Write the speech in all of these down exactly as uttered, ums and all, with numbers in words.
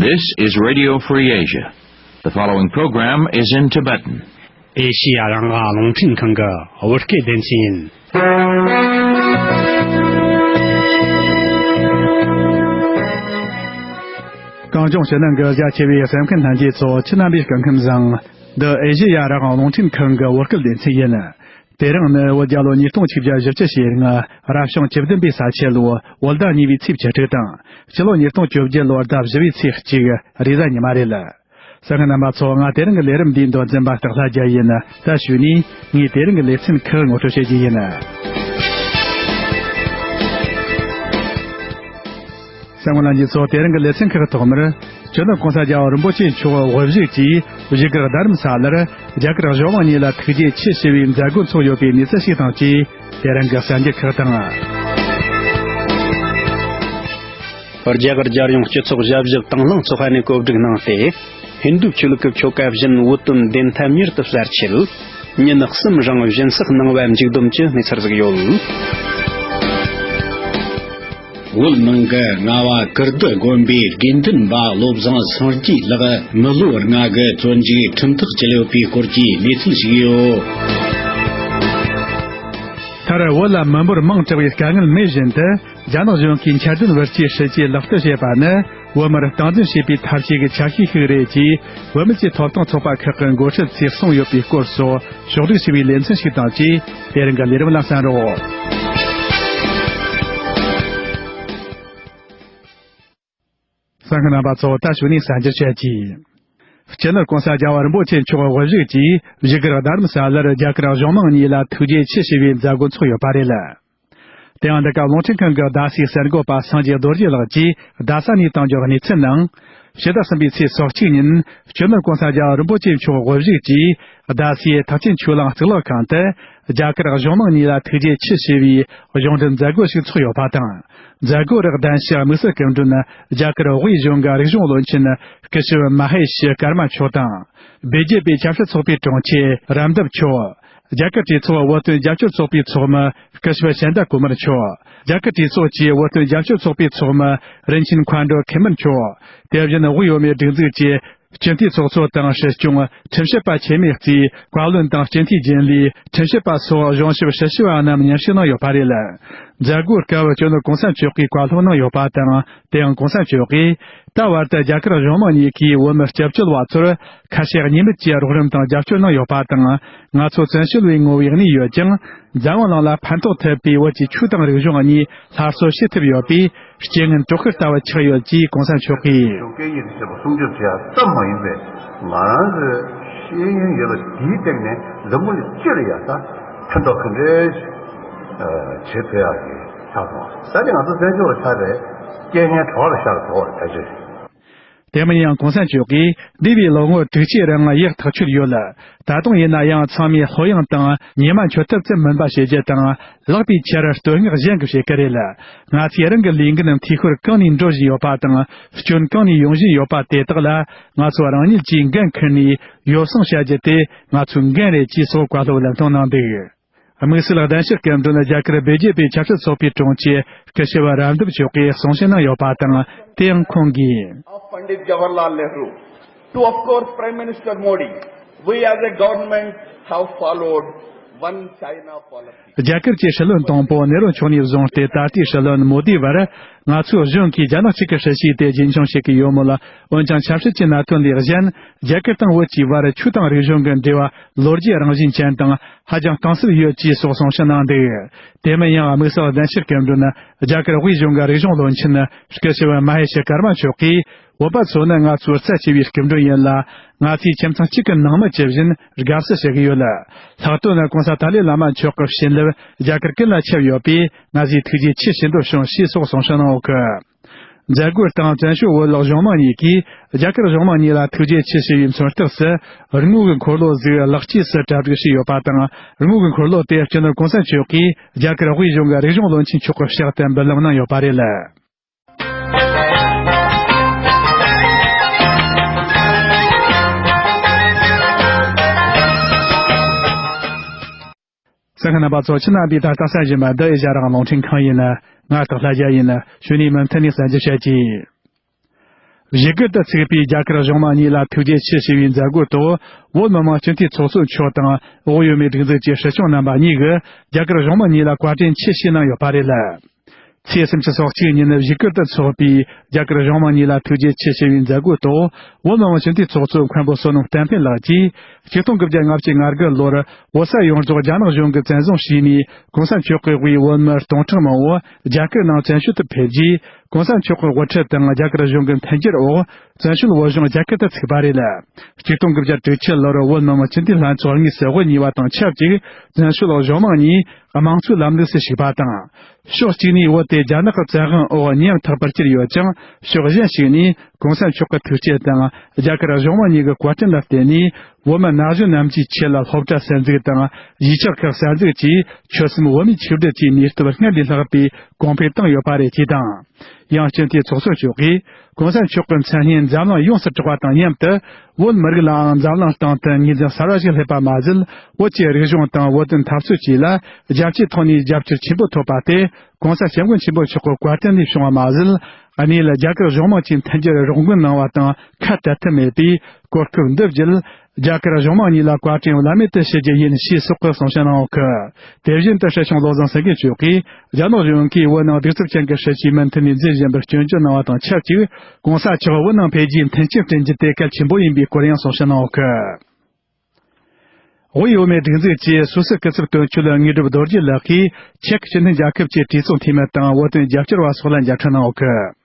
This is Radio Free Asia. The following program is in Tibetan. ཨེ་ཤི་ཡ་རང་དབང་རླུང་འཕྲིན་ཁང་གི་བོད་སྐད་སྡེ་ཚན་ཡིན། གངས་ལྗོངས་ཕྱི་ནང་གི་རྒྱ་ཆེ་བའི་གསན་མཁན་ལྷན་རྒྱས་ཚོ། ཁྱེད་རྣམ་པའི་སྐུ་ཁམས་བཟང་། འདི་ཨེ་ཤི་ཡ་རང་དབང་རླུང་འཕྲིན་ཁང་གི་བོད་སྐད་སྡེ་ཚན་ཡིན། དེ་རིང་ནི་བོད་རྒྱལ་ལོ་ཉིས་སྟོང་ཆིག་བརྒྱ་བཞི་བཅུ་ཞེ་ལྔ། རབ་བྱུང་བཅུ་བདུན་པའི་ས་ཁྱི་ལོ། བོད་ཟླ་གཉིས་པའི་ཚེས་བཅུ་དྲུག་དང་། སྤྱི་ལོ་ཉིས་སྟོང་བཅོ་བརྒྱད་ལོ་ཟླ་བཞི་བའི་ཚེས་གཅིག། རེས་གཟའ་ཉི་མ་རེད། གསན་མཁན་རྣམ་པ་ཚོ། ང་དེ་རིང་གི་ལས་རིམ་འདིའི་མདོ་འཛིན་པ་སྟག་ལྷ་རྒྱལ་ཡིན། ད་གཞུག་ནས་ངས་དེ་རིང་གི་ལེ་ཚན་ཁག་ངོ་སྤྲོད་བྱེད་རྒྱུ་ཡིན། གསན་མཁན་ལྷན་རྒྱས་ཚོ། དེ་རིང་གི་ལེ་ཚན་ཁག་ཐོག་མར། སྤྱི་ནོར་གོང་ས་རྒྱལ་བ་རིན་པོ་ཆེ་མཆོག་དབུ་བཞུགས་ཀྱིས་བཞུགས་སྒར་རྡ་རམ་ས་ལར་རྒྱ་གར་གཞུང་མང་གཉིས་ལ་ཐུགས་རྗེ་ཆེ་ཞུ་བའི་མཛད་སྒོ་འཚོགས་ཡོད་པའི་གནས་ཚུལ་ཞིག་དང་བཅས། དེ་རིང་གི་གསར་འགྱུར་ཁག་དང་། རྒྱ་གར་རྒྱལ་ཡོངས་སྤྱི་ཚོགས་ཞབས་ཞུ་དང་བླངས་ཚོགས་པ་ནས་གོ་སྒྲིག་གནང་སྟེ། ཧིན་རྡུ་ཆོས་ལུགས་ཀྱི་ཆོ་ག་བཞིན་བོད་དོན་བདེན་མཐའ་མྱུར་དུ་གསལ་ཆེད། ཉིན་གསུམ་རིང་སྦྱིན་སྲེག་གནང་བ་མཇུག་བསྡོམས་ཀྱི་གནས་ཚུལ་ཟིག་ཡོད། བོད་ནང་གི་རྔ་བ་ཀིརྟི་དགོན་པའི་དགེ་འདུན་པ་བློ་བཟང་སངས་རྒྱས་ལགས་མི་ལོ་ལྔ་གི་བཙོན་འཇུག་ཁྲིམས་ཐག་བཅད་ཡོད་པའི་སྐོར་གྱི་གནས་ཚུལ་ཞིག་ཡོད། མཐར། བོད་ལ་མི་འབོར་མང་དྲགས་པའི་དཀའ་ངལ་མེད་བཞིན་དུ། རྒྱ་ནག་གཞུང་གིས་འཆར་ལྡན་བོད་སྤྱིའི་སྲིད་ཇུས་ལག་བསྟར་བྱེད་པ་ནི། བོད་མིར་སྟངས་འཛིན་བྱེད་པའི་ཐབས་ཇུས་ཀྱི་ཆ་ཤས་ཤིག་རེད་ཅེས། བོད་མི་སྤྱི་ཐོབ་ཐང་ཚོགས་པ་ཁག་གི་འགོ་ཁྲིད་ཚོས་གསུངས་ཡོད་པའི་སྐོར་སོགས་ཕྱོགས་བསྒྲིགས་བྱས་པའི་ལེ་ཚན་ཞིག་དང་བཅས། དེ་རིང་གི་ལས་རིམ་ལ་གསན་རོགས། གསན་མཁན་རྣམ་པ་ཚོ། ད་གཞུག་ནས་གསར་འགྱུར་བཤད་རྒྱུ། སྤྱི་ནོར་གོང་ས་རྒྱལ་བ་རིན་པོ་ཆེ་མཆོག་དབུ་བཞུགས་ཀྱིས་བཞུགས་སྒར་རྡ་རམ་ས་ལར་རྒྱ་གར་གཞུང་མང་གཉིས་ལ་ཐུགས་རྗེ་ཆེ་ཞུ་བའི་མཛད་སྒོ་འཚོགས་ཡོད་པ་རེད། དེ་ཡང་འདི་ག་རླུང་འཕྲིན་ཁང་གི་རྡ་སའི་གསར་འགོད་པ་སངས་རྒྱས་རྡོ་རྗེ་ལགས་ཀྱིས་རྡ་ས་ནས་བཏང་རྒྱུ་གནས་ཚུལ་ནང་། ཕྱི་ཟླ་གསུམ་པའི་ཚེས་སོ་གཅིག་ཉིན། སྤྱི་ནོར་གོང་ས་རྒྱལ་བ་རིན་པོ་ཆེ་མཆོག་དབུ་བཞུགས་ཀྱིས་རྡ་སའི་ཐེག་ཆེན་ཆོས་གླིང་གཙུག་ལག་ཁང་དུ། རྒྱ་གར་གཞུང་མང་གཉིས་ལ་ཐུགས་རྗེ་ཆེ་ཞུ་བའི་གཞུང་འབྲེལ་མཛད་སྒོ་ཞིག་འཚོགས་ཡོད་པ་དང་། མཛད་སྒོ་རུ་གདན་ཞུ་དམིགས་བསལ་སྐུ་མགྲོན་རྒྱ་གར་དབུས་གཞུང་གི་རིག་གཞུང་བློན་ཆེན་སྐུ་ཞབས་མ་ཧེ་ཤི་ཀར་མ་མཆོག་དང་། བེ་ཇེ་པི་ཆབ་སྲིད་ཚོགས་པའི་དྲུང་ཆེ་རམ་དབ་མཆོག། རྒྱ་གར་གྲོས་ཚོགས་བོད་དོན་རྒྱབ་སྐྱོར་ཚོགས་པའི་ཚོགས་མི་སྐུ་ཞབས་ཤན་ད་ཀུ་མར་མཆོག། རྒྱ་གར་གྲོས་ཚོགས་ཀྱི་བོད་དོན་རྒྱབ་སྐྱོར་ཚོགས་པའི་ཚོགས་མི་རིན་ཆེན་མཁའ་འགྲོ་མཁན་མར་མཆོག། དེ་བཞིན་དབུས་བོད་མིའི་སྒྲིག་འཛུགས་ཀྱི་སྤྱི་འཐུས་ཚོགས་གཙོ་དང་སྲིད་སྐྱོང་། ཁྲིམས་ཞིབ་པ་འཆི་མེད་གཙོས་བཀའ་བློན་དང་སྤྱི་འཐུས་རྒྱུན་ལས། ཁྲིམས་ཞིབ་པ་སོགས་གཞུང་ཞབས་ཧྲི་ཤི་བ་རྣམས་མཉམ་ཞུགས་གནང་ཡོད་པ་རེད། མཛད་སྒོའི་སྐབས་སྤྱི་ནོར་གོང་ས་མཆོག་གིས་བཀའ་སློབ་གནང་ཡོད་པ་དང་། དེ་ཡང་གོང་ས་མཆོག་གིས། ད་བར་དུ་རྒྱ་གར་གཞུང་མང་གཉིས་ཀྱིས་བོད་མི་སྐྱབས་བཅོལ་བ་ཚོར་ཁ་ཞེ་གཉིས་མེད་ཀྱི་རོགས་རམ་དང་རྒྱབ་སྐྱོར་གནང་ཡོད་པ་དང་། ང་ཚོ་བཙན་བྱོལ་བའི་ངོ་བོའི་གནས་ཡོད་ཀྱང་། འཛམ་བུ་གླིང་ལ་ཕན་ཐོགས་ཐུབ་པའི་བོད་ཀྱི་ཆོས་དང་རིག་གཞུང་གཉིས་སླར་གསོ་བྱེད་ཐུབ་ཡོད་པས། རྐྱེན་ངན་གྲོགས་ཤུལ་ལྟ་བུ་ཆགས་ཡོད་ཅེས་གོང་ས་མཆོག་གིས། ཞོགས་ཀའི་ཡིན་ཟེར་བ་སྲུང་སྐྱོབ་བྱེད་ཡ་ཙམ་མ་ཡིན་པས། ང་རང་ཚོའི་ཤེས་ཡོན་ཡོད་པ་དེའི་སྟེང་ནས་འཛམ་བུ་གླིང་སྤྱི་ལ་ཡ་ད་ཕན་ཐོགས་ག་འདྲས་བྱེད་ཐུབ་ཡ་གི་ཆགས་སོང་། ད་དེ་ང་ཚོ་བཙན་བྱོལ་བ་ཆགས་པའི་རྐྱེན་ངན་གྲོགས་ལ་ཤར་དོགས་ལ་ད་ཆོས། དེ་མིན་ཡང་གོང་ས་མཆོག་གིས་འདས་པའི་ལོ་ངོ་དྲུག་ཅུའི་རིང་ཡག་ཐག་ཆོད་ཡོད་ལ། ད་དུང་ཡིན་ན་ཡང་ཚང་མས་ལྷོད་ཡངས་དང་ཉི་མ་འཁྱོལ་ཐབས་ཙམ་མིན་པ་བྱེད་རྒྱུ་དང་། ལེགས་པའི་ཆར་བསྟོད་བསྔགས་གཞན་གྱིས་བྱེད་ཀྱི་རེད། ང་ཚོས་རང་གི་ལས་འགན་འཐུས་ཤོར་གང་ནས་འགྲོ་བཞིན་ཡོད་པ་དང་། སྐྱོན་གང་ནས་ཡོང་བཞིན་ཡོད་པ་དེ་དག་ལ། ང་ཚོ་རང་ཉིད་ཀྱིས་འགན་འཁུར་ནས་ཡོ་བསྲང་བྱ་རྒྱུ་དེ་ང་ཚོའི་འགན་རེད་ཅེས་སོགས་བཀའ་སློབ་ལམ་སྟོན་གནང་འདུག། དམིགས་བསལ་གདན་ཞུ་སྐུ་མགྲོན་རྒྱ་གར་བེ་ཇེ་པི་ཆབ་སྲིད་ཚོགས་པའི་དྲུང་ཆེ་སྐུ་ཞབས་རམ་དབ་མཆོག་གིས་གསུང་བཤད་གནང་ཡོད་པ་དང་། དེ་ཡང་ཁོང་གིས། Of Pandit Jawaharlal Nehru to, of course, Prime Minister Modi, we as a government have followed one China policy. རྒྱ་གར་གྱི་སྲིད་བློན་དང་པོ་ནེ་རུ་མཆོག་ནས་བཟུང་སྟེ། ད་ལྟའི་སྲིད་བློན་མོ་དི་བར། ང་ཚོའི་གཞུང་གིས་རྒྱ་ནག་གཅིག་གི་སྲིད་བྱུས་དེ་རྒྱུན་འཁྱོངས་བྱེད་ཀྱི་ཡོད་མོད། འོན་ཀྱང་ཆབ་སྲིད་ཀྱི་གནད་དོན་ལས་གཞན། རྒྱ་གར་དང་བོད་ཀྱི་བར་ཆོས་དང་རིག་གཞུང་གི་འབྲེལ་བ་ལོ་རྒྱུས་རང་བཞིན་ཅན་དང་ཧ་ཅང་གཏིང་ཟབ་ཡོད་ཅེས་སོགས་གསུང་བཤད་གནང་འདུག། དེ་མིན་ཡང་དམིགས་བསལ་གདན་ཞུ་སྐུ་མགྲོན་རྒྱ་གར་དབུས་གཞུང་གི་རིག་གཞུང་བློན་ཆེན་སྐུ་ཞབས་མ་ཧེ་ཤི་ཀར་མ་མཆོག་གིས། བོད་པ་ཚོ་ནི་ང་ཚོའི་རྩ་ཆེ་བའི་སྐུ་མགྲོན་ཡིན་ལ། ང་ཚོས་ཁྱིམ་ཚང་གཅིག་གི་ནང་མི་ཇི་བཞིན་དགའ་བསུ་བྱེད་ཀྱི་ཡོད། ལྷག་དོན་ནི་གོང་ས་ཏཱ་ལའི་བླ་མ་མཆོག་གི་བྱིན་རླབས་རྒྱ་གར་ཀུན་ལ་ཁྱབ་ཡོད་པས། ང་ཚོས་ཐུགས་རྗེ་ཆེ་ཞུ་འདོད་བྱུང་ཞེས་སོགས་གསུང་བཤད་གནང་ཡོད་གི། མཛད་སྒོའི་སྟེང་བཙན་བྱོལ་བོད་གཞུང་མང་གཉིས་ཀྱིས་རྒྱ་གར་གཞུང་མང་གཉིས་ལ་ཐུགས་རྗེ་ཆེ་ཞུ་བའི་མཚོན་རྟགས་སུ། དངུལ་གྱི་འཁོར་ལོ་ཟིག་ལག་སྐྱེས་སུ་གྲ་སྒྲིག་བྱས་ཡོད་པ་དང་། དངུལ་གྱི་འཁོར་ལོ་དེ་སྤྱི་ནོར་གོང་ས་མཆོག་གིས་རྒྱ་གར་དབུས་གཞུང་གི་རིག་གཞུང་བློན་ཆེན་མཆོག་གི་ཕྱག་ཏུ་འབུལ་ལམ་གནང་ཡོད་པ་རེད། གསན་མཁན་རྣམ་པ་ཚོ། ཁྱེད་རྣམ་པས་ད་ལྟ་གསན་བཞིན་པ་འདི་ཨེ་ཤ་ཡ་རང་དབང་རླུང་འཕྲིན་ཁང་ཡིན། ང་སྟག་ལྷ་རྒྱལ་ཡིན། གཞུག་ནས་མུ་མཐུད་ནས་གསན་རྒྱུ་བྱེད་ཀྱིས། བཞུགས་སྒར་དུ་ཚུགས་པའི་རྒྱ་གར་གཞུང་མང་གཉིས་ལ་ཐུགས་རྗེ་ཆེ་ཞུ་བའི་མཛད་སྒོའི་ཐོག་བོད་མི་མང་སྤྱི་འཐུས་ཚོགས་གཙོ་མཆོག་དང་བོད་ཡུལ་མིའི་སྒྲིག་འཛུགས་ཀྱི་སྲིད་སྐྱོང་རྣམ་པ་གཉིས་ཀྱིས་རྒྱ་གར་གཞུང་མང་གཉིས་ལ་བཀའ་དྲིན་ཆེ་ཞུས་གནང་ཡོད་པ་རེད། ཚེས་སུམ་ཅུ་སོ་གཅིག་ཉིན་བཞུགས་སྒར་དུ་འཚོགས་པའི་རྒྱ་གར་གཞུང་མང་གཉིས་ལ་ཐུགས་རྗེ་ཆེ་ཞུ་བའི་མཛད་སྒོའི་ཐོག་བོད་མི་མང་སྤྱི་འཐུས་ཚོགས་གཙོ་མཁན་པོ་བསོད་ནམས་བསྟན་འཕེལ་ལགས་ཀྱིས་ཆིག་སྟོང་དགུ་བརྒྱ་ལྔ་བཅུ་ང་དགུ་ལོར་བོད་ས་ཡོངས་རྫོགས་རྒྱ་ནག་གཞུང་གིས་བཙན་བཟུང་བྱས་ནས་གོང་ས་མཆོག་གི་དབུས་བོད་མི་སྟོང་ཕྲག་མང་བོ་རྒྱ་གར་ནང་བཙན་བྱོལ་དུ་ཕེབས་རྗེས། གོང་ས་མཆོག་གི་དབུ་ཁྲིད་དང་རྒྱ་གར་གཞུང་གི་མཐུན་འགྱུར་འོག་བཙན་བྱོལ་བོད་གཞུང་རྒྱ་གར་དུ་ཚུད་པ་རེད། ཆིག་སྟོང་དགུ་བརྒྱ་དྲུག་ཅུ་ལོར་བོད་མི་མང་སྤྱི་འཐུས་ལྷན་ཚོགས་དངོས་སུ་དབུ་བརྙེས་པ་དང་ཆབས་ཅིག་བཙན་བྱོལ་གཞུང་མང་གཉིས་དམངས་གཙོའི་ལམ་ལུགས་སུ་ཞུགས་པ་དང་། ཕྱོགས་གཅིག་ནས་བོད་དེ་རྒྱ་ནག་གི་བཙན་དབང་འོག་ཉམ་ཐག་པར་གྱུར་ཡོད་ཀྱང་། ཕྱོགས་གཞན་ཞིག་ནས་གོང་ས་མཆོག་གི་ཐུགས་བསྐྱེད་དང་རྒྱ་གར་གཞུང་མང་གཉིས་ཀྱི་བཀའ་དྲིན་ལ་བརྟེན་ནས་བོད་མི་ན་གཞོན་རྣམས་ཀྱི་ཆེད་ལ་སློབ་གྲྭ་གསར་འཛུགས་དང་། གཞིས་ཆགས་ཁག་གསར་འཛུགས་བཅས་ཆོལ་གསུམ་བོད་མིའི་ཆིག་སྒྲིལ་གྱི་ནུས་སྟོབས་སྔར་ལས་ལྷག་པའི་གོང་འཕེལ་བཏང་ཡོད་པ་རེད་ཅེས་དང་། ཡང་སྤྱི་འཐུས་ཚོགས་གཙོ་མཆོག་གིས་གོང་ས་མཆོག་གི་མཚན་སྙན་འཛམ་གླིང་ཡོངས་སུ་གྲགས་པ་དང་མཉམ་དུ། བོད་མི་རིགས་ལའང་འཛམ་གླིང་སྟེང་དུ་ངོས་འཛིན་གསར་བ་ཞིག་སླེབས་པ་མ་ཟད། བོད་ཀྱི་རིག་གཞུང་དང་བོད་དོན་འཐབ་རྩོད་བཅས་ལ་རྒྱ་ཆེའི་ཐོག་ནས་རྒྱབ་སྐྱོར་ཆེན་པོ་ཐོབ་པ་དེ་གོང་ས་སྐྱབས་མགོན་ཆེན་པོ་མཆོག་གི་བཀའ་དྲིན་ལས་བྱུང་བ་མ་ཟད། གནས་ལ་རྒྱ་གར་གཞུང་མང་གཅིག་མཐུན་གྱིས་རོགས་མགོན་གནང་བ་དང་ཁ་བྲལ་ཐབས་མེད་པས། གོ་སྐབས་འདི་བརྒྱུད། རྒྱ་གར་གཞུང་མང་གཉིས་ལ་བཀའ་དྲིན་བླ་མེད་དུ་ཞུ་རྒྱུ་ཡིན་ཞེས་སོགས་ཀྱི་གསུང་བཤད་གནང་ཡོད་གི། དེ་བཞིན་དུ་སྲིད་སྐྱོང་བློ་བཟང་སེང་གེ་མཆོག་གིས་རྒྱ་ནག་གཞུང་གིས་བོད་ནང་གདུག་རྩུབ་ཅན་གྱི་སྲིད་བྱུས་མུ་མཐུད་ནས་འཛིན་བཞིན་པར་སྐྱོན་བརྗོད་གནང་བ་དང་ཆབས་ཅིག་གོང་ས་མཆོག་བོད་ནང་ཕེབས་རྒྱུའི་མཐུན་རྐྱེན་བསྐྲུན་རྒྱུ་དེ་གལ་ཆེན་པོ་ཡིན་པའི་སྐོར་ཡང་གསུང་བཤད་གནང་ཡོད་གི། དབུས་བོད་མིའི་སྒྲིག་འཛུགས་ཀྱི་སུད་སི་སྐུ་ཚབ་དོན་གཅོད་དངོས་གྲུབ་རྡོ་རྗེ་ལགས་ཀྱིས་ཅེཀ་སྤྱི་མཐུན་རྒྱལ་ཁབ་ཀྱི་གྲོས་ཚོགས་འཐུས་མི་དང་བོད་དོན་རྒྱབ་སྐྱོར་བ་སོགས་ལ་མཇལ་འཕྲད་གནང་ཡོད་གི།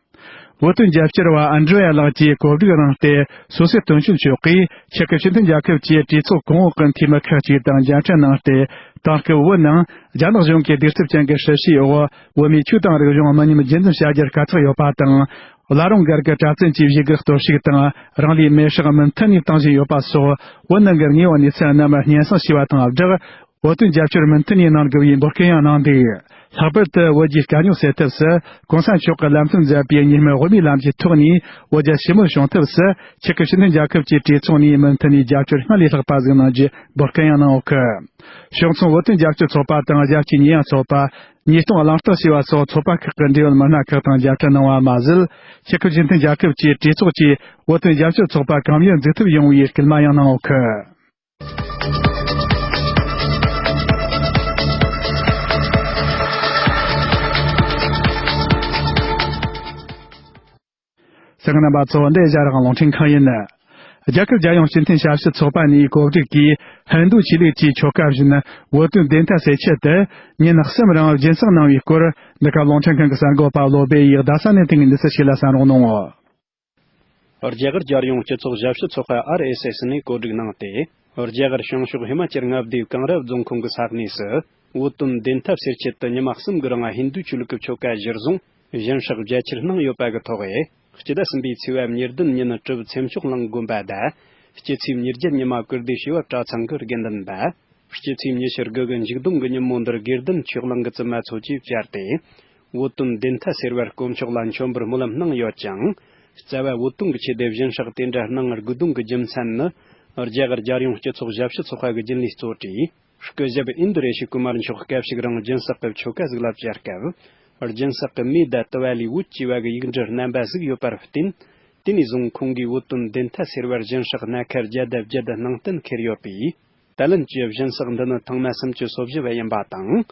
བོད་དོན་རྒྱབ་སྐྱོར་བ་ཨན་ཌྲེ་ཡ་ལགས་ཀྱིས་གོ་སྒྲིག་གནང་སྟེ། སུད་སི་དོན་གཅོད་མཆོག་གིས་ཅེཀ་སྤྱི་མཐུན་རྒྱལ་ཁབ་ཀྱི་གྲོས་ཚོགས་གོང་འོག་གི་འཐུས་མི་ཁག་ཅིག་དང་མཇལ་འཕྲད་གནང་སྟེ། དེང་སྐབས་བོད་ནང་རྒྱ་ནག་གཞུང་གིས་གདུག་རྩུབ་ཅན་གྱི་སྲིད་བྱུས་འོག་བོད་མིའི་ཆོས་དང་རིག་གཞུང་མི་ཉམས་རྒྱུན་འཛིན་བྱ་རྒྱུར་དཀའ་ཚེགས་ཡོད་པ་དང་། བླ་རུང་སྒར་གྱི་གྲྭ་བཙུན་གྱི་བཞུགས་སྒར་གཏོར་བཤིག་དང་། རང་ལུས་མེར་སྲེག་མུ་མཐུད་ནས་གཏོང་བཞིན་ཡོད་པ་སོགས། བོད་ནང་གི་དངོས་ཡོད་གནས་ཚུལ་རྣམས་སྙན་སེང་ཞུས་པ་དང་སྦྲགས། བོད་དོན་རྒྱབ་སྐྱོར་མུ་མཐུད་ནས་གནང་དགོས་པའི་འབོད་སྐུལ་ཡང་གནང་འདུག། ལྷག་པར་དུ་བོད་རྒྱའི་དཀའ་རྙོག་སེལ་ཐབས་སུ་གོང་ས་མཆོག་གིས་ལམ་སྟོན་མཛད་པའི་གཉིས་སྨན་དབུ་མའི་ལམ་གྱི་ཐོག་ནས་བོད་རྒྱ་ཞི་མོལ་བྱུང་ཐབས་སུ། ཅེཀ་སྤྱི་མཐུན་རྒྱལ་ཁབ་ཀྱི་གྲོས་ཚོགས་ནས་མུ་མཐུད་ནས་རྒྱབ་སྐྱོར་སྔར་ལས་ལྷག་པ་ཟིག་གནང་རྒྱུའི་འབོད་སྐུལ་ཡང་གནང་ཡོད་གི། ཕྱོགས་མཚུངས་བོད་དོན་རྒྱབ་སྐྱོར་ཚོགས་པ་དང་། རྒྱལ་སྤྱིའི་ཉེས་ཡངས་ཚོགས་པ། ཉེས་རྡུང་གླེང་སྟེགས་ཞེས་པ་སོགས་ཚོགས་པ་ཁག་གི་འབྲེལ་ཡོད་མི་སྣ་ཁག་དང་མཇལ་འཕྲད་གནང་བ་མ་ཟད། ཅེཀ་སྤྱི་མཐུན་རྒྱལ་ཁབ་ཀྱི་གྲོས་ཚོགས་ཀྱིས་བོད་དོན་རྒྱབ་སྐྱོར་ཚོགས་པ་གང་མྱུར་འཛུགས་ཐུབ་ཡོང་བའི་སྐུལ་མ་ཡང་གནང་ཡོད་གི། གསན་མཁན་རྣམ་པ་ཚོ། འདི་ཨེ་ཤ་ཡ་རང་དབང་རླུང་འཕྲིན་ཁང་ཡིན། རྒྱ་གར་རྒྱལ་ཡོངས་སྤྱི་མཐུན་ཞབས་ཞུ་ཚོགས་པ་ནས་གོ་སྒྲིག་གིས་ཧིན་རྡུ་ཆོས་ལུགས་ཀྱི་ཆོ་ག་བཞིན་བོད་དོན་བདེན་མཐའ་གསལ་ཆེད་དུ་ཉིན་གསུམ་རིང་རྒྱུན་འཛིན་གནང་བའི་སྐོར། འདི་ག་རླུང་འཕྲིན་ཁང་གི་གསར་འགོད་པ་བློ་སྦེ་ཡིས་རྡ་ས་ནས་དེ་སྔའི་གནས་ཚུལ་ཞིག་ལ་གསན་རོགས་གནང་། རྒྱ་གར་རྒྱལ་ཡོངས་སྤྱི་ཚོགས་ཞབས་ཞུ་ཚོགས་པ་ཨར་ཨེས་ཨེས་ནས་གོ་སྒྲིག་གནང་སྟེ། རྒྱ་གར་བྱང་ཕྱོགས་ཧི་མ་ཅལ་མངའ་སྡེའི་ཀང་ར་རྫོང་ཁོངས་ཀྱི་ས་གནས་སུ་བོད་དོན་བདེན་མཐའ་སེལ་ཆེད་དུ་ཉི་མ་གསུམ་གྱི་རིང་ཧིན་རྡུ་ཆོས་ལུགས་ཀྱི་ཆོ་ག་གཞིར་བཟུང་ཞིང་བསྲེགས་རྒྱ་ཆེར་གནང་ཡོད་པ་གི་ཐོག་སྤྱི་ཟླ་གསུམ་པའི་ཚེས་པ་ཉེར་བདུན་ཉིན་གྲུབ་ཚེ་མཆོག་གླིང་དགོན་པ་དང་། སྤྱི་ཚེས་ཉེར་བརྒྱད་ཉི་མ་ཀིརྟི་བྱེས་པ་གྲྭ་ཚང་གི་དགེ་འདུན་པ། སྤྱི་ཚེས་ཉི་ཤུ་དགུ་གི་མཇུག་སྡོམ་གྱི་ཉིན་མོ་འདིར་དགེ་འདུན་ཆོས་གླིང་གི་བཙུན་མ་ཚོ་བཅས་བཅར་ཏེ། བོད་དོན་བདེན་མཐའ་སེལ་བར་དཀོན་མཆོག་ལ་མཆོད་འབུལ་སྨོན་ལམ་གནང་ཡོད་ཅིང་། རྩ་བ་བོད་དོན་གྱི་ཆེད་དུ་ཞིང་བསྲེགས་དེ་འདྲ་གནང་དགོས་དོན་གྱི་རྒྱུ་མཚན་ནི། རྒྱ་གར་རྒྱལ་ཡོངས་སྤྱི་ཚོགས་ཞབས་ཞུ་ཚོགས་པ་གི་རྒྱུན་ལས་གཙོ་གྲས། སྐུ་ཞབས་ཨིན་དུ་རེ་ཤི་ཀུ་མར་མཆོག་སྐབས་ཤིག་རིང་སྦྱིན་སྲེག་གི་ཆོ་ག་ཟིག་ལ་བཅར་སྐབས། སྦྱིན་སྲེག་གི་མེ་དང་དུ་བ་ལས་འོད་བཀྱེ་བ་གི་ཡིག་འབྲུ་རྣམ་པ་ཟིག་ཡོད་པར་བརྟེན། དེ་ནས་བཟུང་ཁོང་གིས་བོད་དོན་བདེན་མཐའ་སེལ་བར་སྦྱིན་སྲེག་སྣ་ཁ་བརྒྱ་དང་བརྒྱད་གནང་གཏན་འཁེལ་ཡོད་པས། ད་ལན་གྱི་སྦྱིན་སྲེག་འདི་ནི་ཐེངས་མ་སུམ་ཅུ་སོ་བཞི་བ་ཡིན་པ་དང་།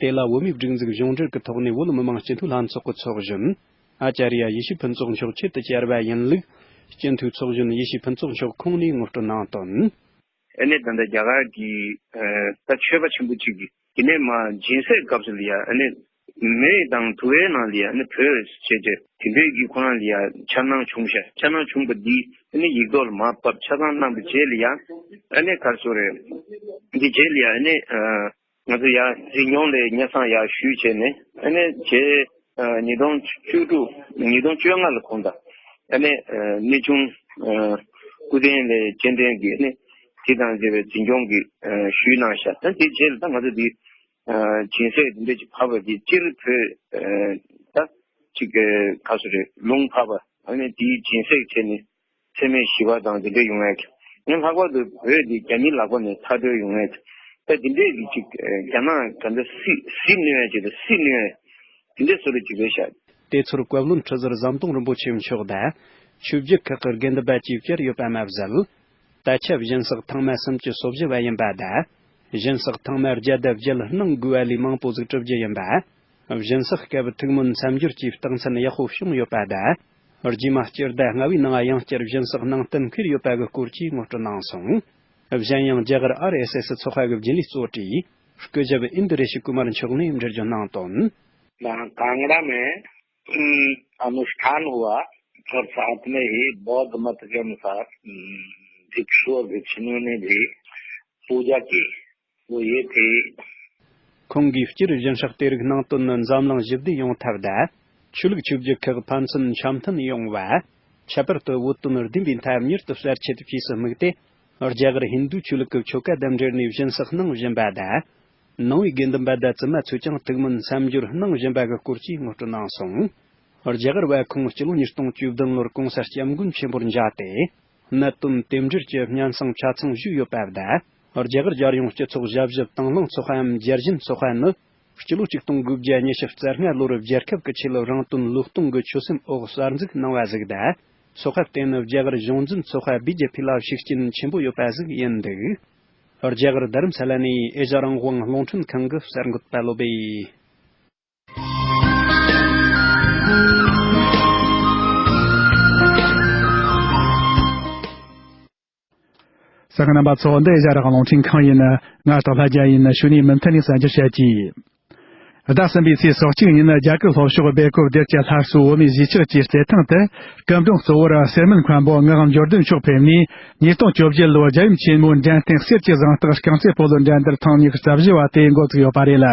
དེ་ལ་བོད་མིའི་སྒྲིག་འཛུགས་གཞུང་འབྲེལ་གྱི་ཐོག་ནས་བོད་མི་མང་སྤྱི་འཐུས་ལྷན་ཚོགས་ཀྱི་ཚོགས་གཞོན། ཨ་ཅཱརྱ་ཡེ་ཤེས་ཕུན་ཚོགས་མཆོག་ཆེད་དུ་བཅར་བ་ཡིན་ལུགས། སྤྱི་འཐུས་ཚོགས་གཞོན་ཡེ་ཤེས་ཕུན་ཚོགས་མཆོག་ཁོང་ནས་ངོ་སྤྲོད་གནང་དོན། ཨ་ནི་ད་ལྟ་རྒྱ་གར་གྱི་ཨ་ད་ཆོས་པ་ཆེན་པོ་གཅིག་གིས་དེ་ནས་མ་སྦྱིན་སྲེག་སྐབས་སུ་ལ་ཡ་ཨ་ནི་མེ་དང་དུ་བའི་ནང་ལ་ཡ་ཨ་ནི་བོད་ཟེར་བྱས་དེ་འདྲའི་གི་ཁོ་རང་ལ་ཡ་འཆར་སྣང་བྱུང་ཤག་འཆར་སྣང་བྱུང་བ་འདི་ཨ་ནི་ཡིག་ཐོག་ལ་མར་ཕབ་ཆ་ཚང་གནང་བའི་རྗེས་ལ་ཡ་ཨ་ནི་ག་རེ་ཟེར་རེད། འདི་རྗེས་ལ་ཡ་ཨ་ནི་ཨ། ང་ཚོ་ཡང་འཛིན་སྐྱོང་ལས་སྙན་སེང་ཡང་ཞུས་བྱས་ནས་ཨ་ནི་རྗེས་ཉིས་སྟོང་བཅུ་དྲུག་ཉིས་སྟོང་བཅོ་ལྔ་ལ་གོང་དང་ཨ་ནི་གནས་ཆུང་སྐུ་རྟེན་ལས་སྤྱི་འཐེན་གྱི་ཨ་ནི་དེ་དང་འབྲེལ་བའི་འཛིན་སྐྱོང་གི་ཞུས་གནང་ཤག་ཨ་ནི་དེ་རྗེས་ལ་ད་ང་ཚོ་འདི་སྦྱིན་སྲེག་འདི་འདྲ་ཅིག་ཕབ་པ་འདི་སྤྱིར་བོད་ད་ཅིག་ག་སུ་རེད་ལུང་ཕབ་པ་ཨ་ནི་དེའི་སྦྱིན་སྲེག་བྱས་ནས། འཚེ་མེད་ཞི་བ་དང་འདི་འདྲ་ཡོང་ཡག་གི། ཡང་ལྷག་པར་དུ་བོད་འདི་རྒྱ་མིའི་ལག་པ་ནས་ཐར་འདོད་ཡོང་ཡག་གི། ད་འདི་འདྲས་ཀྱི་ཅིག་རྒྱ་ནག་ག་འདྲ་སྲིད་སྲིད་གནོན་ཡག་ཅིག་དང་སྲིད་གནོན་ཡག་འདི་འདྲས་བཟོ་འདྲ་ཅིག་རེད་ཤག་དེ་ཚོར་བཀའ་བློན་ཁྲི་ཟུར་ཟམ་གདོང་རིན་པོ་ཆེ་མཆོག་དང་། ཆོས་བརྒྱུད་ཁག་གི་དགེ་འདུན་པ་བཅས་བཅར་ཡོད་པ་མ་ཟད། ད་ཆ་སྦྱིན་སྲེག་ཐེངས་མ་སུམ་ཅུ་སོ་བཞི་བ་ཡིན་པ་དང་། སྦྱིན་སྲེག་ཐེངས་མ་བརྒྱ་དང་བརྒྱད་གནང་དགོས་པ་ལས་མང་པོ་ཟིག་གྲུབ་རྒྱུ་ཡིན་པ། སྦྱིན་སྲེག་སྐབས་ཐུགས་སྨོན་མཚམས་སྦྱོར་གྱི་རྟགས་མཚན་ཡག་པོ་བྱུང་ཡོད་པ་དང་། རྗེས་མ་སྤྱི་ཟླ་ལྔ་པའི་ནང་ཡང་བསྐྱར་སྦྱིན་སྲེག་གནང་གཏན་འཁེལ་ཡོད་པ་གི་སྐོར་གྱི་ངོ་སྤྲོད་གནང་སོང་། གཞན་ཡང་རྒྱ་གར་ཨར་ཨེས་ཨེས་ཚོགས་པ་གི་རྒྱུན་ལས་གཙོ་གྲས། སྐུ་ཞབས་ཨིན་དུ་རེ་ཤི་ཀུ་མར་མཆོག་ནས་འགྲེལ་བརྗོད་གནང་དོན། ད་གང་ར་མེད། ཨ་ནུ་སྟན་བ་ཨར་སཱ་ཏ་མེ་ཧི་བོད་མ་ཏི་ཀེ་ཨ་ནུ་སར་བིག་ཤུ་བ་བིག་ཤུ་ནུ་ནི་བི་པུ་ཇ་ཀི་བོ་ཡེ་ཐི། ཁོང་གིས་སྤྱིར་སྦྱིན་སྲེག་དེ་རིགས་གནང་དོན་ནི་འཛམ་གླིང་ཞི་བདེ་ཡོང་ཐབས་དང་། ཆོས་ལུགས་ཆོས་བརྒྱུད་ཁག་ཕན་ཚུན་འཆམ་མཐུན་ཡོང་བ། ཁྱད་པར་དུ་བོད་དོན་བདེན་པའི་མཐའ་མྱུར་དུ་གསལ་ཆེད་བཅས་སུ་དམིགས་ཏེ། རྒྱ་གར་ཧིན་དུ་ཆོས་ལུགས་ཀྱི་ཆོ་ག་དང་འབྲེལ་ནས་སྦྱིན་སྲེག་གནང་བཞིན་པ་དང་། ནང་པའི་དགེ་འདུན་པ་དང་བཙུན་མ་ཚོས་ཀྱང་ཐུགས་སྨོན་མཚམས་སྦྱོར་གནང་བཞིན་པ་གི་སྐོར་གྱི་ངོ་སྤྲོད་གནང་སོང་། རྒྱ་གར་བ་ཁོང་སྤྱི་ལོ་ཉིས་སྟོང་བཅུ་བདུན་ལོར་གོང་ས་སྐྱབས་མགོན་ཆེན་པོར་མཇལ་ཏེ། གནད་དོན་དེ་འབྲེལ་གྱི་སྙན་སེང་ཆ་ཚང་ཞུས་ཡོད་པ་དང་། རྒྱ་གར་རྒྱལ་ཡོངས་སྤྱི་ཚོགས་ཞབས་ཞུ་དང་བླངས་ཚོགས་པའམ་རྒྱལ་ཞེན་ཚོགས་པ་ནི། སྤྱི་ལོ་ཆིག་སྟོང་དགུ་བརྒྱ་ཉི་ཤུ་རྩ་ལྔ་ལོར་རྒྱལ་ཁབ་ཀྱི་ཆེད་ལ་རང་དོན་བློས་གཏོང་གི་ཆོད་སེམས་འོག་གསར་འཛུགས་གནང་བ་ཟིག་དང་། ཚོགས་པ་དེ་ནི་རྒྱ་གར་གཞུང་འཛིན་ཚོགས་པ་བི་ཇེ་པི་ལ་ཤུགས་རྐྱེན་ཆེན་པོ་ཡོད་པ་ཟིག་ཡིན་འདུག་རྒྱ་གར་རྡ་རམ་ས་ལ་ནས་ཨེ་ཤ་རང་དབང་རླུང་འཕྲིན་ཁང་གི་གསར་འགོད་པ་བློ་བྷེ། གསན་མཁན་རྣམ་པ་ཚོ། འདི་ཨེ་ཤ་རང་དབང་རླུང་འཕྲིན་ཁང་ཡིན། ང་སྟག་ལྷ་རྒྱལ་ཡིན། གཞུག་ནས་མུ་མཐུད་ནས་གསར་འགྱུར་བཤད་ཀྱི། ཟླ་གསུམ་པའི་ཚེས་སོ་གཅིག་ཉིན་རྒྱ་གར་ལྷོ་ཕྱོགས་སྦེལ་ཀོབ་སྡེར་གྱི་ལྷ་སའི་བོད་མིའི་གཞིས་ཆགས་ཀྱི་རྩེད་ཐང་དུ་སྐུ་མགྲོན་གཙོ་བོར་གསེར་སྨན་མཁན་པོ་ངག་དབང་འབྱོར་ལྡན་མཆོག་ཕེབས་ནས། ཉིས་སྟོང་བཅོ་བརྒྱད་ལོའི་རྒྱལ་ཡུམ་ཆེན་མོའི་འགྲན་སྟེང་གསེར་གྱི་གཟེངས་རྟགས་རྐང་རྩེད་སྤོ་ལོ་འགྲན་བསྡུར་ཐེངས་ཉི་ཤུ་རྩ་བཞི་བ་དེ་འགོ་བཙུགས་ཡོད་པ་རེད།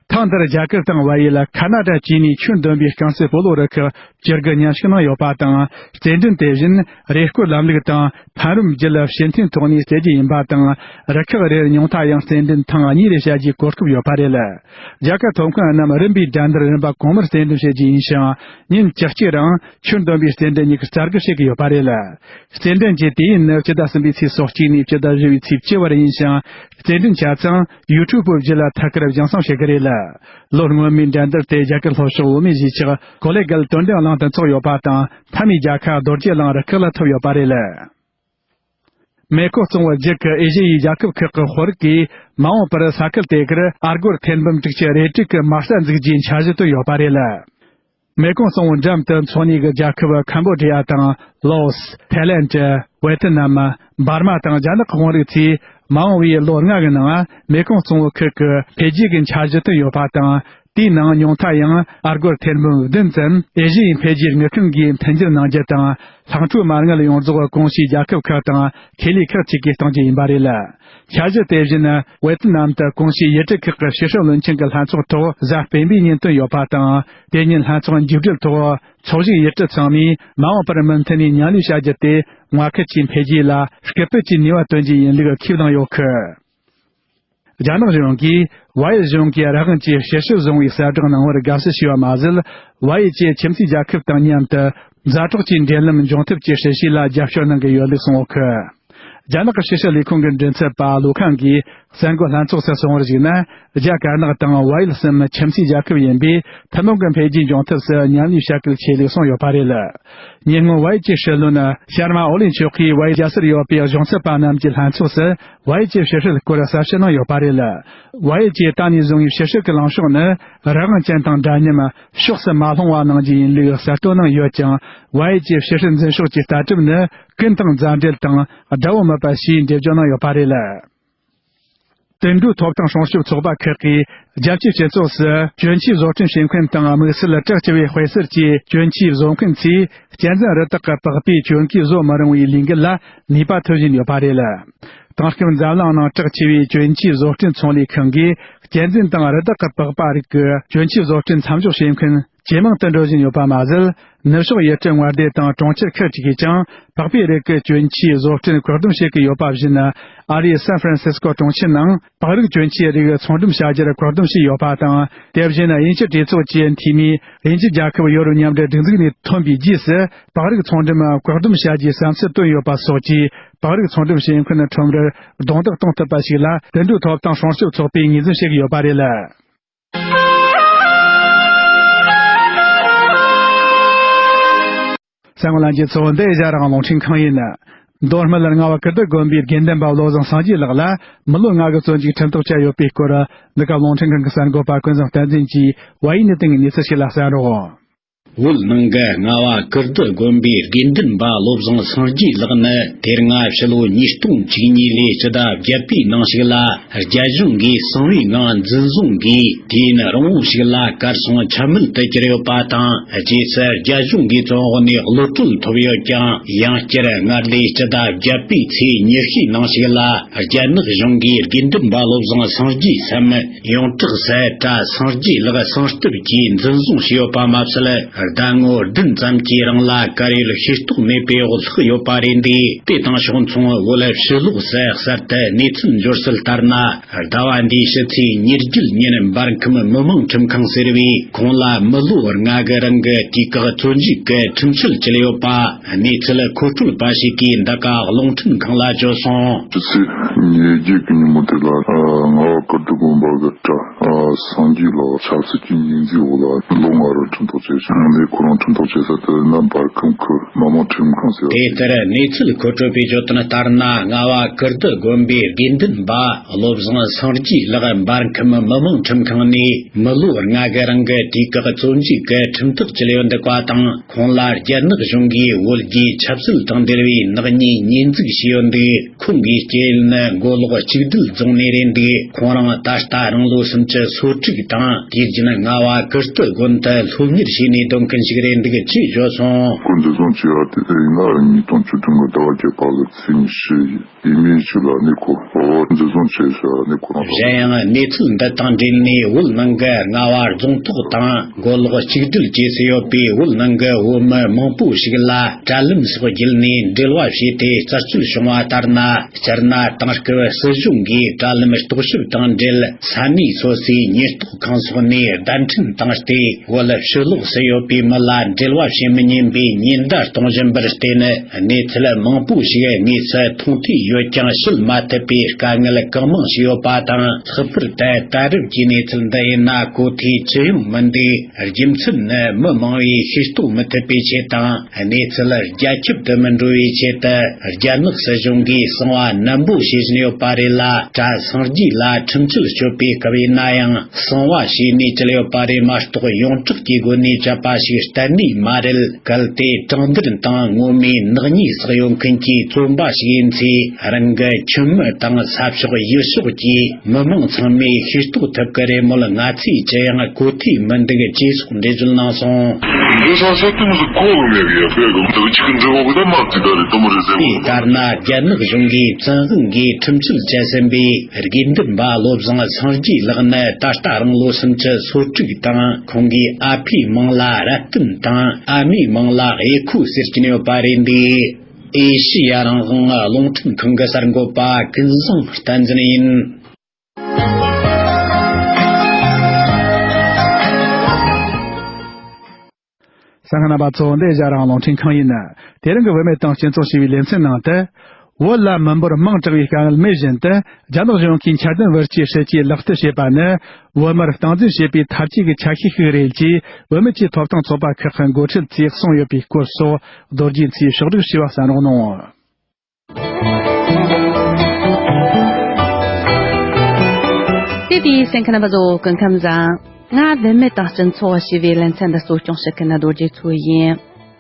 ཐེངས་འདིར་རྒྱ་གར་དང་བལ་ཡུལ། ཁ་ན་ཌ་བཅས་ནས་ཁྱོན་བསྡོམས་པའི་རྐང་རྩེད་སྤོ་ལོ་རུ་ཁག་བཅུ་དགུ་མཉམ་ཞུགས་གནང་ཡོད་པ་དང་། རྩེད་འགྲན་དེ་བཞིན་རེས་སྐོར་ལམ་ལུགས་དང་ཕན་རུམ་བརྒྱུད་ཕྱིར་འཐེན་ཐོག་ནས་རྩེ་རྒྱུ་ཡིན་པ་དང་། རུ་ཁག་རེར་ཉུང་མཐའ་ཡང་རྩེད་འགྲན་ཐེངས་གཉིས་རེ་བྱ་རྒྱུའི་གོ་སྐབས་ཡོད་པ་རེད། རྒྱལ་ཁབ་ཐོབ་མཁན་རྣམས་རིམ་པས་འགྲན་བསྡུར་རིམ་པ་གོང་མར་རྩེད་འགྲན་བྱེད་རྒྱུ་ཡིན་ཞིང་། ཉིན་བཅུ་གཅིག་རིང་ཁྱོན་བསྡོམས་པའི་རྩེད་འགྲན་ཉི་ཤུ་རྩ་དགུ་བྱེད་ཀྱི་ཡོད་པ་རེད། རྩེད་འགྲན་གྱི་དུས་ཡུན་ནི་ཕྱི་ཟླ་གསུམ་པའི་ཚེས་སོ་གཅིག་ནས་ཕྱི་ཟླ་བཞི་བའི་ཚེས་བཅུ་བར་ཡིན་ཞིང་། རྩེད་འགྲན་ཆ་ཚང་ཡུ་ཊུབ་བརྒྱུད་ལ་ཐད་ཀར་རྒྱང་སྲིང་བྱེད་ཀྱི་རེད། ལོ་སྔོན་མའི་འགྲན་བསྡུར་དེ་རྒྱ་གར་ལྷོ་ཕྱོགས་བོད་མིའི་གཞིས་ཆགས་ཀོ་ལེ་གལ་དོན་ལྡན་གླིང་དུ་འཚོགས་ཡོད་པ་དང་། མཐའ་མའི་རྒྱལ་ཁ་རྡོ་རྗེ་གླིང་རུ་ཁག་ལ་ཐོབ་ཡོད་པ་རེད། མེ་ཁོངས་གཙང་བོ་བརྒྱུད་ཀྱི་ཨེ་ཤི་ཡའི་རྒྱལ་ཁབ་ཁག་གི་དཔོན་རིགས་ཀྱིས་མ་འོངས་པར་ས་ཁུལ་དེ་གར་ཨར་སྒོར་ཐེར་འབུམ་དྲུག་ཅུ་རེ་དྲུག་གི་དམག་ས་འཛུགས་རྒྱུའི་འཆར་གཞི་བཏོན་ཡོད་པ་རེད། མེ་ཁོངས་གཙང་བོའི་འགྲམ་དུ་འཚོ་གནས་ཀྱི་རྒྱལ་ཁབ་ཁམ་བོ་ཌི་ཡ་དང་། ལའོ་སི། ཐའི་ལེན་ཌི། ཝེ་ཐི་ནམ། འབར་མ་དང་རྒྱ་ནག་གི་དཔོན་རིགས་ཚོས་མ་འོངས་པའི་ལོ་ལྔ་གི་ནང་མེ་ཁོངས་གཙང་བོའི་ཁུལ་གྱི་འཕེལ་རྒྱས་ཀྱི་འཆར་གཞི་བཏོན་ཡོད་པ་དང་། དེའི་ནང་ཉུང་མཐའ་ཡང་ཨར་སྒོར་ཐེར་འབུམ་བདུན་ཙམ་ཨེ་ཤི་ཡའི་འཕེལ་རྒྱས་དངུལ་ཁང་གིས་མཐུན་འགྱུར་གནང་རྒྱུ་དང་། ལྷག་འཕྲོའི་མ་དངུལ་ཡོངས་རྫོགས་གོང་ཞུས་རྒྱལ་ཁབ་ཁག་དང་ཁེ་ལས་ཁག་ཅིག་གིས་གཏོང་རྒྱུ་ཡིན་པ་རེད། འཆར་གཞི་དེ་བཞིན་ཝེ་ཐི་ནམ་དུ་གོང་ཞུས་ཡུལ་གྲུ་ཁག་གི་ཕྱི་སྲིད་བློན་ཆེན་གྱི་ལྷན་ཚོགས་ཐོག་གཟའ་སྤེན་པའི་ཉིན་བཏོན་ཡོད་པ་དང་། དེ་ཉིན་ལྷན་ཚོགས་མཇུག་སྒྲིལ་ཐོག་ཚོགས་ཞུགས་ཡུལ་གྲུ་ཚང་མས་མ་འོངས་པར་མུ་མཐུད་ནས་མཉམ་ལས་བྱ་རྒྱུ་དེ་མངའ་ཁུལ་གྱི་འཕེལ་རྒྱས་ལ་སྐུལ་སྤེལ་གྱི་ནུས་པ་བཏོན་རྒྱུ་ཡིན་ལུགས་ཁས་བླངས་ཡོད་ཁུལ། རྒྱ་ནག་གཞུང་གིས་བལ་ཡུལ་གཞུང་གིས་རང་དབང་གི་ཕྱི་སྲིད་བཟུང་བའི་གསལ་བསྒྲགས་གནང་བར་དགའ་བསུ་ཞུས་པ་མ་ཟད། བལ་ཡུལ་གྱི་ཁྱིམ་མཚེས་རྒྱལ་ཁབ་དང་མཉམ་དུ་མཛའ་གྲོགས་ཀྱི་འབྲེལ་ལམ་འབྱུང་ཐབས་ཀྱི་སྲིད་བྱུས་ལ་རྒྱབ་སྐྱོར་གནང་གི་ཡོད་ལུགས་གསུངས་ཡོད་ཁུལ། རྒྱ་ནག་གི་ཕྱི་སྲིད་ལས་ཁུངས་ཀྱི་མགྲིན་ཚབ་པ་ལུའུ་ཁང་གིས་གསར་འགོད་ལྷན་ཚོགས་སུ་གསུངས་པར་གཞིགས་ན། རྒྱ་དཀར་ནག་དང་བལ་ཡུལ་གསུམ་ཁྱིམ་མཚེས་རྒྱལ་ཁབ་ཡིན་པས། ཐུན་མོང་གི་འཕེལ་རྒྱས་འབྱུང་ཐབས་སུ་མཉམ་ལས་བྱ་གལ་ཆེ་ལུགས་གསུངས་ཡོད་པ་རེད། ཉེ་སྔོན་བལ་ཡུལ་གྱི་སྲིད་བློན་ཤར་མ་ཨོ་ལིན་མཆོག་གིས་བལ་ཡུལ་རྒྱལ་སར་ཡོད་པའི་གཞུང་ཚབ་པ་རྣམས་ཀྱི་ལྷན་ཚོགས་སུ། བལ་ཡུལ་གྱི་ཕྱི་སྲིད་སྐོར་གསལ་བཤད་གནང་ཡོད་པ་རེད། བལ་ཡུལ་གྱིས་ད་ནས་བཟུང་ཕྱི་སྲིད་ཀྱི་ལངས་ཕྱོགས་ནི་རང་དབང་ཅན་དང་འདྲ་མཉམ་ཕྱོགས་སུ་མ་ལྷུང་བ་གནང་རྒྱུ་ཡིན་ལུགས་གསལ་སྟོན་གནང་ཡོད་ཅིང་། བལ་ཡུལ་གྱི་ཕྱི་སྲིད་འཛིན་ཕྱོགས་ཀྱི་ལྟ་གྲུབ་ནི་ཀུན་དང་མཛའ་འབྲེལ་དང་དགྲ་བོ་མེད་པ་ཞེས་འགྲེལ་བརྗོད་གནང་ཡོད་པ་རེད། དུད་འགྲོའི་ཐོབ་ཐང་སྲུང་སྐྱོབ་ཚོགས་པ་ཁག་གིས་རྒྱལ་སྤྱིའི་སྤྱི་ཚོགས་སུ་གྱོན་ཆས་བཟོ་སྐྲུན་བྱེད་མཁན་དང་དམིགས་བསལ་བྲག་ཅི་བའི་དཔེ་གསར་གྱི་གྱོན་ཆས་བཟོ་མཁན་ཚོས་གཅན་གཟན་རི་དྭགས་ཀྱི་པགས་པས་གྱོན་གོས་བཟོ་མི་རུང་བའི་ལས་འགུལ་ལ་ནུས་པ་ཐོན་བཞིན་ཡོད་པ་རེད། དེང་སྐབས་འཛམ་གླིང་ནང་བྲག་ཅི་བའི་གྱོན་ཆས་བཟོ་སྐྲུན་ཚོང་ལས་ཁང་གིས་གཅན་གཟན་དང་རི་དྭགས་ཀྱི་པགས་པ་རིགས་ཀྱི་གྱོན་ཆས་བཟོ་སྐྲུན་མཚམས་འཇོག་བྱེད་མཁན་ཇེ་མང་དུ་འགྲོ་བཞིན་ཡོད་པ་མ་ཟད། ནུབ་ཕྱོགས་ཡུལ་གྲུ་མངའ་སྡེ་དང་གྲོང་ཁྱེར་ཁག་ཅིག་གིས་ཀྱང་པགས་པའི་རིགས་ཀྱི་གྱོན་ཆས་བཟོ་སྐྲུན་བཀག་སྡོམ་བྱེད་ཀྱི་ཡོད་པ་བཞིན། ཨ་རིའི་སན་ཧྥ་རན་སིས་ཀོ་གྲོང་ཁྱེར་ནང་པགས་རིགས་གྱོན་ཆས་རིགས་ཚོང་སྒྲུབ་བྱ་རྒྱུར་བཀག་སྡོམ་བྱས་ཡོད་པ་དང་། དེ་བཞིན་དབྱིན་ཇི་གྲོས་ཚོགས་ཀྱི་འཐུས་མིས་དབྱིན་ཇི་རྒྱལ་ཁབ་ཡོ་རོབ་མཉམ་འབྲེལ་སྒྲིག་འཛུགས་ནས་ཐོན་པའི་རྗེས་སུ་པགས་རིགས་ཚོང་སྒྲུབ་བཀག་སྡོམ་བྱ་རྒྱུའི་བསམ་ཚུལ་བཏོན་ཡོད་པ་སོགས་ཀྱིས་པགས་རིགས་ཚོང་སྒྲུབ་བྱེད་མཁན་ཁྲོམ་རར་རྡུང་རྡེག་གཏོང་ཐུབ་པ་ཞིག་ལ་དུད་འགྲོའི་ཐོབ་ཐང་སྲུང་སྐྱོབ་ཚོགས་པས་ངོས་འཛིན་བྱེད་ཀྱི་ཡོད་པ་རེད། གསན་མཁན་ལྷན་རྒྱས་ཚོ། འདི་ཨེ་ཤ་ཡ་རང་དབང་རླུང་འཕྲིན་ཁང་ཡིན། མདོ་སྨད་ལ་རྔ་བ་ཀིརྟི་དགོན་པའི་དགེ་འདུན་པ་བློ་བཟང་སངས་རྒྱས་ལགས་ལ་མི་ལོ་ལྔ་གི་བཙོན་འཇུག་ཁྲིམས་ཐག་བཅད་ཡོད་པའི་སྐོར། འདི་ག་རླུང་འཕྲིན་ཁང་གི་གསར་འགོད་པ་ཀུན་བཟང་བསྟན་འཛིན་གྱིས་བལ་ཡུལ་ནས་བཏང་བའི་གནས་ཚུལ་ཞིག་ལ་གསན་རོགས། བོད་ནང་གི་རྔ་བ་ཀིརྟི་དགོན་པའི་དགེ་འདུན་པ་བློ་བཟང་སངས་རྒྱས་ལགས་ནི། དེ་སྔ་ཕྱི་ལོ་ཉིས་སྟོང་བཅུ་གཉིས་ལོའི་སྤྱི་ཟླ་བརྒྱད་པའི་ནང་ཞིག་ལ། རྒྱ་གཞུང་གིས་གསང་བའི་ངང་འཛིན་བཟུང་གིས། དུས་ཡུན་རིང་བོ་ཞིག་ལ་གར་སོང་། འཁྱམ་མུད་དུ་གྱུར་ཡོད་པ་དང་། རྗེས་སུ་རྒྱ་གཞུང་གིས་བཙོན་འོག་ནས་གློད་གྲོལ་ཐོབ་ཡོད་ཀྱང་། ཡང་བསྐྱར་སྔར་ལོའི་སྤྱི་ཟླ་བརྒྱད་པའི་ཚེས་ཉི་ཤུའི་ནང་ཞིག་ལ། རྒྱ་ནག་གཞུང་གིས་དགེ་འདུན་པ་བློ་བཟང་སངས་རྒྱས་སམ། ཡོངས་གྲགས་སུ་གྲྭ་སངས་རྒྱས་ལགས་གསང་སྟབས་ཀྱིས་འཛིན་བཟུང་བྱས་ཡོད་པ་མ་ཟད། ཟླ་ངོ་བདུན་ཙམ་གྱི་རིང་ལ་གར་ཡོད་ཤེས་རྟོགས་མེད་པའི་འོག་ལྷག་ཡོད་པ་རེད་འདུག་དེ་དང་ཕྱོགས་མཚུངས། བོད་ཕྱི་ལོགས་སུ་གསར་དུ་གནས་ཚུལ་འབྱོར་གསལ་ལྟར་ན། ཟླ་བ་འདིའི་ཕྱི་ཚེས་ཉེར་བརྒྱད་ཉིན་འབར་ཁམས་མི་དམངས་ཁྲིམས་ཁང་ཟེར་བས། ཁོང་ལ་མི་ལོ་ལྔ་གི་རིང་གི་དུས་བཀག་བཙོན་འཇུག་གི་ཁྲིམས་བཅད་བཅད་ཡོད་པ། གནས་ཚུལ་མཁོ་སྤྲོད་པ་ཞིག་གིས་འདི་ག་རླུང་འཕྲིན་ཁང་ལ་བརྗོད་སོང་། ཕྱི་ཚེས་ཉེར་བརྒྱད་ཀྱི་ཉིན་མོ་དེ་ལ། ཨ། རྔ་བ་ཀིརྟི་དགོན་པ་གི་གྲྭ། ཨ། སངས་རྒྱས་ལགས་ཆབ་སྲིད་ཀྱི་ཉེས་འཛུགས་འོག་ལ་ལོ་ལྔ་རིང་ཁྲིམས་ཐག་བཅད་ཅིང་། ལས་ཁོ་རང་ཁྲིམས་ཐག་བཅད་ས་དེ་ནི་འབར་ཁམས་ཁུལ་མི་དམངས་ཁྲིམས་ཁང་ཟེར། དེ་ལྟར་གནས་ཚུལ་མཁོ་སྤྲོད་པས་བརྗོད་དོན་ལྟར་ན། རྔ་བ་ཀིརྟི་དགོན་པའི་དགེ་འདུན་པ་བློ་བཟང་སངས་རྒྱས་ལགས་འབར་ཁམས་མི་དམངས་ཁྲིམས་ཁང་ནས་མི་ལོ་ལྔ་གི་རིང་གི་དུས་བཀག་བཙོན་འཇུག་གི་ཁྲིམས་ཐག་བཅད་ཡོད་འདུག་པ་དང་། ཁོང་ལ་རྒྱ་ནག་གཞུང་གིས་བོད་རྒྱའི་ཆབ་སྲིད་དང་འབྲེལ་བའི་ནག་ཉེས་ཉེས་འཛུགས་བྱས་ཡོད་འདུག་ཁོང་གི་སྐྱེས་ཡུལ་ནི་མགོ་ལོག་གཅིག་སྒྲིལ་རྫོང་ནས་རེད་འདུག་ཁོང་རང་ད་ལྟ་རང་ལོ་སུམ་ཅུ་སོ་དྲུག་དང་། དུས་རྒྱུན་རྔ་བ་ཀིརྟི་དགོན་དུ་སློབ་གཉེར་བྱས་ནས་སྡོད་མཁན་ཞིག་རེད་འདུག་ཅེས་བརྗོད་སོང་། ཁོ་འཛིན་བཟུང་བྱས་པ་དེ་ཡིན་ན། ཉིས་སྟོང་བཅུ་བདུན་གི་ཟླ་བ་བརྒྱད་པ་གི་ཚེས་ཉི་ཤུ་ཡས་མས་ཅིག་ལ་ནི་ཁོ་འཛིན་བཟུང་བྱས་ཟེར་ནི་ཁོ་རང་། གཞན་ཡང་གནས་ཚུལ་འདི་དང་འབྲེལ་ནས། བོད་ནང་གི་རྔ་བ་རྫོང་ཐོག་དང་མགོ་ལོག་གཅིག་སྒྲིལ་བཅས་སུ་ཡོད་པའི་བོད་ནང་གི་བོད་མི་མང་པོ་ཞིག་ལ་དྲ་ལམ་སོགས་བརྒྱུད་ནས་འབྲེལ་བ་བྱས་ཏེ་རྩད་གཅོད་བྱུང་བ་ལྟར་ན། སྤྱིར་ན་དེང་སྐབས་སྲིད་གཞུང་གིས་དྲ་ལམ་རྟོག་ཞིབ་དང་འབྲེལ། ས་གནས་སོ་སོའི་ཉེན་རྟོག་ཁང་སོགས་ནས་བརྡ་འཕྲིན་བཏང་སྟེ། བོད་ཕྱི་ལོགས་སུ་ཡོད་པའི་མི་ལ་འབྲེལ་བ་བྱེད་མི་ཉན་པའི་ཉེན་བརྡ་གཏོང་བཞིན་པར་བརྟེན། གནས་ཚུལ་མང་པོ་ཞིག་དངོས་སུ་མཐོང་ཐོས་ཡོད་ཀྱང་། བཤད་མ་ཐུབ་པའི་དཀའ་ངལ་གང་མང་ཞིག་ཡོད་པ་དང་། ལྷག་པར་དུ་ད་རེབ་ཀྱི་གནས་ཚུལ་འདི་ཡིན་ན་གོ་ཐོས་ཅི་ཡང་མི་འདུག་རྒྱུ་མཚན་ནི། མི་མང་བས་ཤེས་རྟོགས་མི་ཐུབ་པའི་ཆེད་དང་། གནས་ཚུལ་རྒྱ་ཁྱབ་ཏུ་མི་འགྲོ་བའི་ཆེད་དུ། རྒྱ་ནག་སྲིད་གཞུང་གིས་གསང་བ་ནན་པོ་བྱེད་བཞིན་ཡོད་པ་རེད་ལ། གྲྭ་སངས་རྒྱས་ལ་ཁྲིམས་བཅད་གཅོད་པའི་སྐབས་ཡིན་ན་ཡང་། གསང་བ་བྱས་ནས་བཅད་ཡོད་པ་རེད་མ་གཏོགས། ཡོངས་གྲགས་ཀྱི་སྒོ་ནས་བཅད་པ་ཞིག་གཏན་ནས་མ་རེད། གལ་ཏེ་དྲང་བདེན་དང་ངོ་མའི་ནག་ཉེས་བསགས་ཡོད་མཁན་གྱི་བཙོན་པ་ཞིག་ཡིན་ཚེ། རང་གི་ཁྱིམ་མི་དང་ས་ཕྱོགས་ཡུལ་ཕྱོགས་ཀྱི་མི་མང་ཚང་མས་ཤེས་རྟོགས་ཐུབ་ཀྱི་རེད་མོད། ང་ཚོས་ཅི་ཡང་གོ་ཐོས་མི་འདུག་ཅེས་སོགས་འགྲེལ་བརྗོད་གནང་སོང་། འདི་ས་ས་ཏུ་མི་གོ་གི་མེད་ཡ་ཕེ་གི་འདུག་ཅིག་འདྲི་བོ་གི་ད་མ་ཙི་ད་རེད། དུ་མ་རེད་ཟེར་གི། དེ་ལྟར་ན། རྒྱ་ནག་གཞུང་གིས་བཙན་དབང་གིས་ཁྲིམས་བཅད་བྱས་ཟིན་པའི་དགེ་འདུན་པ་བློ་བཟང་སངས་རྒྱས་ལགས་ནི་ད་ལྟ་རང་ལོ་སུམ་ཅུ་སོ་དྲུག་དང་། ཁོང་གི་ཨ་ཕའི་མིང་ལ་རབ་བརྟན་དང་། ཨ་མའི་མིང་ལ་ཨེ་ཁུ་ཟེར་གྱིན་ཡོད་པ་རེད་འདུག་ཨེ་ཤི་ཡ་རང་དབང་རླུང་འཕྲིན་ཁང་གི་གསར་འགོད་པ་ཀུན་བཟང་བསྟན་འཛིན་ཡིན། གསན་མཁན་རྣམ་པ་ཚོ། འདི་ཨེ་ཤ་ཡ་རང་དབང་རླུང་འཕྲིན་ཁང་ཡིན། དེ་རིང་གི་བུད་མེད་དང་སྤྱི་ཚོགས་ཞེས་པའི་ལེ་ཚན་ནང་དུ། བོད་ལ་མི་འབོར་མང་དྲགས་པའི་དཀའ་ངལ་མེད་བཞིན་དུ། རྒྱ་ནག་གཞུང་གིས་འཆར་ལྡན་བུ་སྐྱེས་སྲིད་ཇུས་ལག་བསྟར་བྱས་པ་ནི། བོད་མིར་སྟངས་འཛིན་བྱེད་པའི་ཐབས་ཇུས་ཀྱི་ཆ་ཤས་ཤིག་རེད་ཅེས། བུད་མེད་ཀྱི་ཐོབ་ཐང་ཚོགས་པ་ཁག་གི་འགོ་ཁྲིད་ཚོས་གསུངས་ཡོད་པའི་སྐོར་སོགས། རྡོ་རྗེ་མཚོས་ཕྱོགས་བསྒྲིགས་བྱས་པ་གསན་རོགས་གནང་། དེ་དུས་གསན་མཁན་རྣམ་པ་ཚོ་སྐུ་ཁམས་བཟང་། ང་བུད་མེད་དང་སྤྱི་ཚོགས་ཞེས་པའི་ལེ་ཚན་འདི་གཙོ་སྐྱོང་བྱེད་མཁན་རྡོ་རྗེ་མཚོ་ཡིན།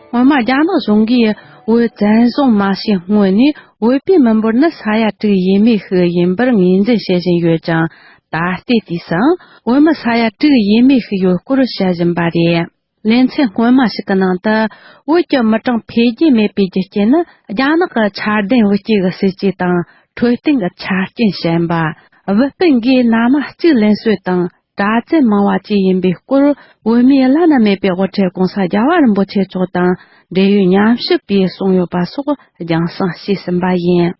སྔོན་མ་རྒྱ་ནག་གཞུང་གིས་བོད་བཙན་བཟུང་མ་བྱས་སྔོན་ནས། བོད་པའི་མི་འབོར་ནི་ས་ཡ་དྲུག་ཡས་མས་ཤིག་ཡིན་པར་ངོས་འཛིན་བྱེད་བཞིན་ཡོད་ཀྱང་། ད་ལྟའི་དུས་སུའང་བོད་མི་ས་ཡ་དྲུག་ཡས་མས་ཤིག་ཡོད་སྐོར་བཤད་བཞིན་པ་རེད། ལེ་ཚན་སྔོན་མ་ཞིག་གི་ནང་དུ། བོད་ཀྱི་མི་གྲངས་འཕེལ་རྒྱས་མེད་པའི་རྒྱུ་རྐྱེན་ནི། རྒྱ་ནག་གི་འཆར་ལྡན་བུ་སྐྱེས་ཀྱི་སྲིད་ཇུས་དང་། འཕྲོད་བསྟེན་གྱི་ཆ་རྐྱེན་ཞན་པ། བུ་སྤུན་གྱིས་མནའ་མ་གཅིག་ལེན་སྲོལ་དང་། གྲྭ་བཙུན་མང་བ་བཅས་ཡིན་པའི་སྐོར། བོད་མིའི་བླ་ན་མེད་པའི་དབུ་ཁྲིད་༸གོང་ས་༸རྒྱལ་བ་རིན་པོ་ཆེ་མཆོག་དང་། འབྲེལ་ཡོད་ཉམས་ཞིབ་པས་གསུངས་ཡོད་པ་སོགས་རྒྱང་སྲིང་བྱས་ཟིན་པ་ཡིན།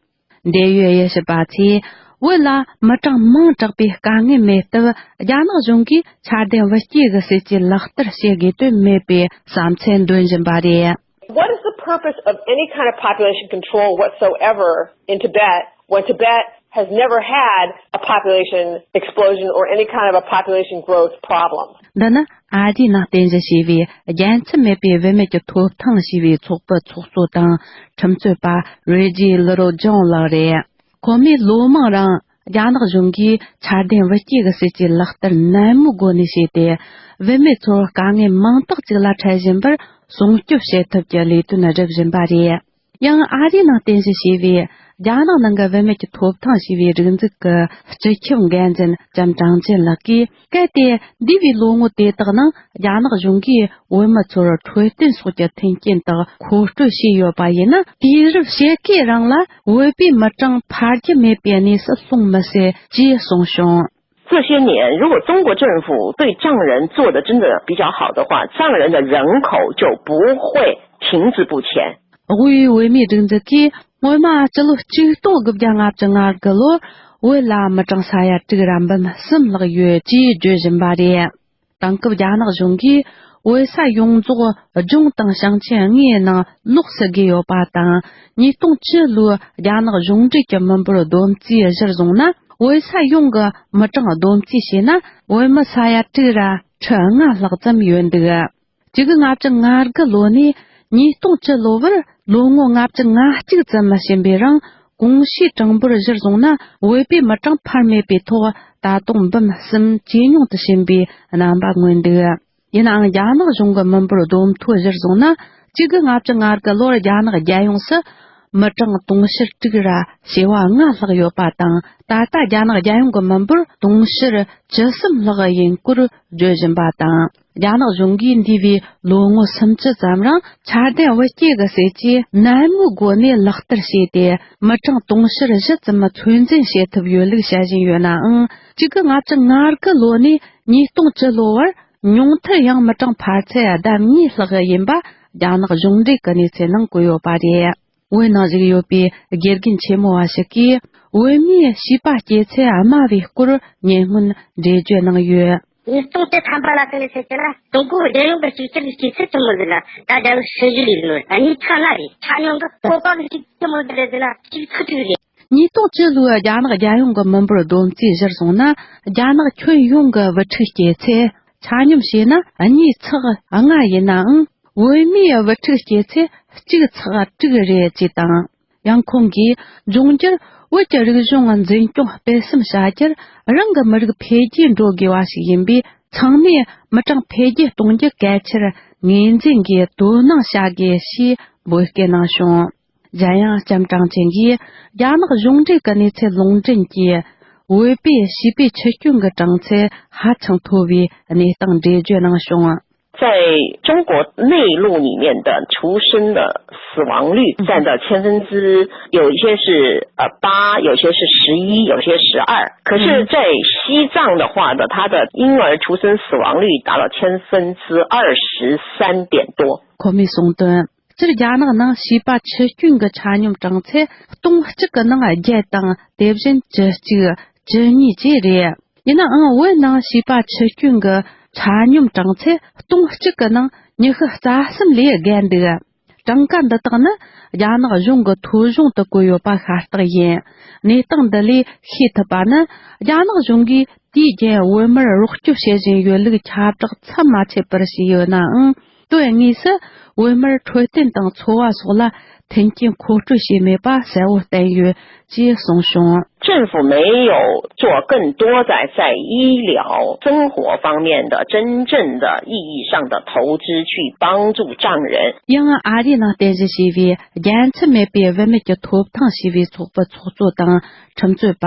འབྲེལ་ཡོད་དབྱེ་ཞིབ་པ་ཚོས། བོད་ལ་མི་གྲངས་མང་དྲགས་པའི་དཀའ་ངལ་མེད་སྟབས། རྒྱ་ནག་གཞུང་གིས་འཆར་ལྡན་བུ་སྐྱེས་ཀྱི་སྲིད་ཇུས་ལག་བསྟར་བྱེད་དགོས་དོན་མེད་པའི་བསམ་ཚུལ་འདོན་བཞིན་པ་རེད། What is the purpose of any kind of population control whatsoever in Tibet when Tibet has never had a population explosion or any kind of a population growth problem. འདི་ནི་ཨ་རིའི་ནང་རྟེན་གཞི་བྱས་པའི་རྒྱལ་མཚམས་མེད་པའི་བུད་མེད་ཀྱི་ཐོབ་ཐང་ཞེས་པའི་ཚོགས་པའི་ཚོགས་གཙོ་དང་ཁྲིམས་རྩོད་པ་རེ་ཇི་ལི་རོ་ཇོན་ལགས་རེད། ཁོ་མོས་ལོ་མང་རིང་རྒྱ་ནག་གཞུང་གིས་འཆར་ལྡན་བུ་སྐྱེས་ཀྱི་སྲིད་ཇུས་ལག་བསྟར་ནན་མོའི་སྒོ་ནས་བྱས་ཏེ། བུད་མེད་ཚོར་དཀའ་ངལ་མང་དག་ཅིག་ལ་འཕྲད་བཞིན་པར་སྲུང་སྐྱོབ་བྱེད་ཐབས་ཀྱི་ལས་དོན་སྒྲུབ་བཞིན་པ་རེད། ཡང་ཨ་རིའི་ནང་རྟེན་གཞི་བྱས་པའི་རྒྱ་ནག་ནང་གི་བུད་མེད་ཀྱི་ཐོབ་ཐང་ཞེས་པའི་སྒྲིག་འཛུགས་ཀྱི་སྤྱི་ཁྱབ་འགན་འཛིན་ལྕམ་ཀྲང་ཅན་ལགས་ཀྱིས། གལ་ཏེ་འདས་པའི་ལོ་ངོ་དེ་དག་ནང་རྒྱ་ནག་གཞུང་གིས་བོད་མི་ཚོར་འཕྲོད་བསྟེན་སོགས་ཀྱི་མཐུན་རྐྱེན་དག་མཁོ་སྤྲོད་བྱས་ཡོད་པ་ཡིན་ན། དུས་རབས་ཕྱེད་ཀའི་རིང་ལ་བོད་པའི་མི་གྲངས་འཕར་རྒྱུ་མེད་པའི་གནས་སུ་ལྷུང་མི་སྲིད་ཅེས་གསུངས་བྱུང་། 这些年，如果中国政府对藏人做的真的比较好的话，藏人的人口就不会停滞不前。 དབུས་བོད་མིའི་སྒྲིག་འཛུགས་ཀྱིས་སྔོན་མ་སྤྱི་ལོ་གཅིག་སྟོང་དགུ་བརྒྱ་ལྔ་བཅུ་ང་དགུ་ལོར་བོད་ལ་མི་གྲངས་ས་ཡ་དྲུག་ར་འབུམ་གསུམ་ལྷག་ཡོད་ཅེས་བརྗོད་བཞིན་པ་རེད། དེང་སྐབས་རྒྱ་ནག་གཞུང་གིས་བོད་ས་ཡོངས་རྫོགས་ལྗོངས་དང་ཞིང་ཆེན་ལྔའི་ནང་ལོགས་སུ་བརྒལ་ཡོད་པ་དང་། ཉིས་སྟོང་བཅུ་ལོའི་རྒྱ་ནག་གཞུང་འབྲེལ་གྱི་མི་འབོར་བསྡོམས་རྩིས་གཞིར་བཟུང་ན། བོད་ས་ཡོངས་ཀྱི་མི་གྲངས་བསྡོམས་རྩིས་བྱས་ན། བོད་མི་ས་ཡ་དྲུག་ར་ཁྲི་ལྔ་ལྷག་ཙམ་ཡོད་འདུག་གཅིག་དགུ་ལྔ་བཅུ་ང་དགུ་ལོ་ནས་ཉིས་སྟོང་བཅུ་ལོ་བར་ལོ་ངོ་ལྔ་བཅུ་ང་གཅིག་ཙམ་ཕྱིན་པའི་རིང་། གོང་ཞུས་གྲངས་འབོར་གཞིར་བཟུང་ན། བོད་པའི་མི་གྲངས་འཕར་མེད་པའི་ཐོག་ད་དུང་འབུམ་གསུམ་ཇེ་ཉུང་དུ་ཕྱིན་པའི་རྣམ་པ་མངོན་འདུག་ཡིན་ནའང་། རྒྱ་ནག་གཞུང་གི་མི་འབོར་བསྡོམས་ཐོ་གཞིར་བཟུང་ན། གཅིག་དགུ་ལྔ་བཅུ་ང་དགུ་ལོར་རྒྱ་ནག་རྒྱལ་ཡོངས་སུ་མི་གྲངས་དུང་ཕྱུར་དྲུག་ར་བྱེ་བ་ལྔ་ལྷག་ཡོད་པ་དང་། ད་ལྟ་རྒྱ་ནག་རྒྱལ་ཡོངས་ཀྱི་མི་འབོར་དུང་ཕྱུར་བཅུ་གསུམ་ལྷག་ཡིན་སྐོར་བརྗོད་བཞིན་པ་དང་། རྒྱ་ནག་གཞུང་གིས་འདས་པའི་ལོ་ངོ་སུམ་ཅུ་ཙམ་རིང་འཆར་ལྡན་བུ་སྐྱེས་ཀྱི་སྲིད་ཇུས་ནན་མོའི་སྒོ་ནས་ལག་བསྟར་བྱས་ཏེ། མི་གྲངས་དུང་ཕྱུར་བཞི་ཙམ་ཚོད་འཛིན་བྱེད་ཐུབ་ཡོད་ལུགས་བཤད་བཞིན་ཡོད་ནའང་། གཅིག་དགུ་ལྔ་བཅུ་ང་དགུ་ལོ་ནས་ཉིས་སྟོང་བཅུ་ལོ་བར་ཉུང་མཐར་ཡང་མི་གྲངས་འཕར་ཚད་ལྡབ་གཉིས་ལྷག་ཡིན་པ་རྒྱ་ནག་གཞུང་འབྲེལ་གྱི་གནས་ཚུལ་ནང་བཀོད་ཡོད་པ་རེད། བོད་ནང་བཞུགས་ཡོད་པའི་དགེ་རྒན་ཆེན་མོ་བ་ཞིག་གིས། བོད་མིའི་བྱིས་པ་སྐྱེ་ཚད་དམའ་བའི་སྐོར་ཉེ་སྔོན་འགྲེལ་བརྗོད་གནང་ཡོད། ཉིས་སྟོང་བཅུ་ཐམ་པ་ལ་ཟེར་ནས་བཤད་ཀྱི་ན། ཀྲུང་གོ་རྒྱལ་ཡོངས་ཀྱི་གཅིག་གྱུར་གྱི་སྐྱེ་ཚུལ་ཆེན་མོ་ཟེར་ན། ད་རྒྱལ་ཡོངས་ཧྲི་ཞི་ལི་ལོ་གཉིས་ཚག་ལྔ་རེད། ཆ་སྙོམས་ཀྱི་བཀོད་པ་གི་གཅིག་ཆེན་མོ་ཟེར་ན་ཟེར་ན་གཅིག་ཚག་དྲུག་རེད། ཉིས་སྟོང་བཅུ་ལོའི་རྒྱ་ནག་རྒྱལ་ཡོངས་ཀྱི་མི་འབོར་བསྡོམས་རྩིས་གཞིར་བཟུང་ན། རྒྱ་ནག་ཁྱོན་ཡོངས་ཀྱི་བུ་ཕྲུག་སྐྱེ་ཚད་ཆ་སྙོམས་བྱས་ན་གཉིས་ཚག་ལྔ་ཡིན་ནའང་། བོད་མིའི་བུ་ཕྲུག་སྐྱེ་ཚད་གཅིག་ཚག་དྲུག་རེད་ཅེས་དང་། ཡང་ཁོང་གིས། འབྱུང་འགྱུར་བོད་ཀྱི་རིག་གཞུང་འཛིན་སྐྱོང་སྤེལ་གསུམ་བྱ་རྒྱུར་རང་གི་མི་རིགས་འཕེལ་རྒྱས་འགྲོ་དགོས་པ་ཞིག་ཡིན་པས། ཚང་མས་མི་གྲངས་འཕེལ་རྒྱས་གཏོང་རྒྱུ་གལ་ཆེར་ངོས་འཛིན་གྱིས་དོ་སྣང་བྱ་དགོས་ཞེས་འབོད་སྐུལ་གནང་བྱུང་། གཞན་ཡང་། ལྕམ་ཀྲང་ཅན་གྱིས་རྒྱ་ནག་གཞུང་འབྲེལ་གྱི་གནས་ཚུལ་ལུང་འདྲེན་གྱིས། བོད་པའི་བྱིས་པའི་འཆི་སྐྱོན་གྱི་གྲངས་ཚད་ཧ་ཅང་མཐོ་བའི་གནས་སྟངས་འགྲེལ་བརྗོད་གནང་བྱུང་། 在中国内陆里面的出生的死亡率占到千分之，有一些是呃八，有些是十一，有些十二。可是，在西藏的话呢，它的婴儿出生死亡率达到千分之二十三点多。 ཁོ་མོས་གསུངས་དོན། སྤྱིར་རྒྱ་ནག་ནང་བྱིས་པ་འཆི་སྐྱོན་གྱི་ཆ་སྙོམས་གྲངས་ཚད་སྟོང་གཅིག་གི་ནང་བརྒྱད་དང་དེ་བཞིན་བཅུ་གཅིག་བཅུ་གཉིས་བཅས་རེད། ཡིན་ནའང་བོད་ནང་བྱིས་པ་འཆི་སྐྱོན་གྱི་ཆ་སྙོམས་གྲངས་ཚད་སྟོང་གཅིག་གི་ནང་ཉི་ཤུ་རྩ་གསུམ་ལས་བརྒལ་འདུག་གྲངས་ཀ་འདི་དག་ནི་རྒྱ་ནག་གཞུང་གི་ཐོ་གཞུང་དུ་བཀོད་ཡོད་པ་ཤ་སྟག་ཡིན། གནས་སྟངས་འདི་ལས་ཤེས་ཐུབ་པ་ནི། རྒྱ་ནག་གཞུང་གིས་དུས་རྒྱུན་བོད་མིར་རོགས་སྐྱོབ་བྱེད་བཞིན་ཡོད་ལུགས་ཁྱབ་བསྒྲགས་མཚམས་མ་ཆད་པར་བྱས་ཡོད་ནའང་། དོན་དངོས་སུ་བོད་མིར་འཕྲོད་བསྟེན་དང་འཚོ་བ་སོགས་ལ་མཐུན་རྐྱེན་མཁོ་སྤྲོད་བྱས་མེད་པ་གསལ་བོ་བསྟན་ཡོད་ཅེས་གསུངས་བྱུང་། 政府没有做更多的在医疗生活方面的真正的意义上的投资去帮助藏人。 ཡང་ཨ་རིའི་ནང་རྟེན་གཞི་བྱས་པའི་རྒྱལ་མཚམས་མེད་པའི་བུད་མེད་ཀྱི་ཐོབ་ཐང་ཞེས་པའི་ཚོགས་པའི་ཚོགས་གཙོ་དང་ཁྲིམས་རྩོད་པ་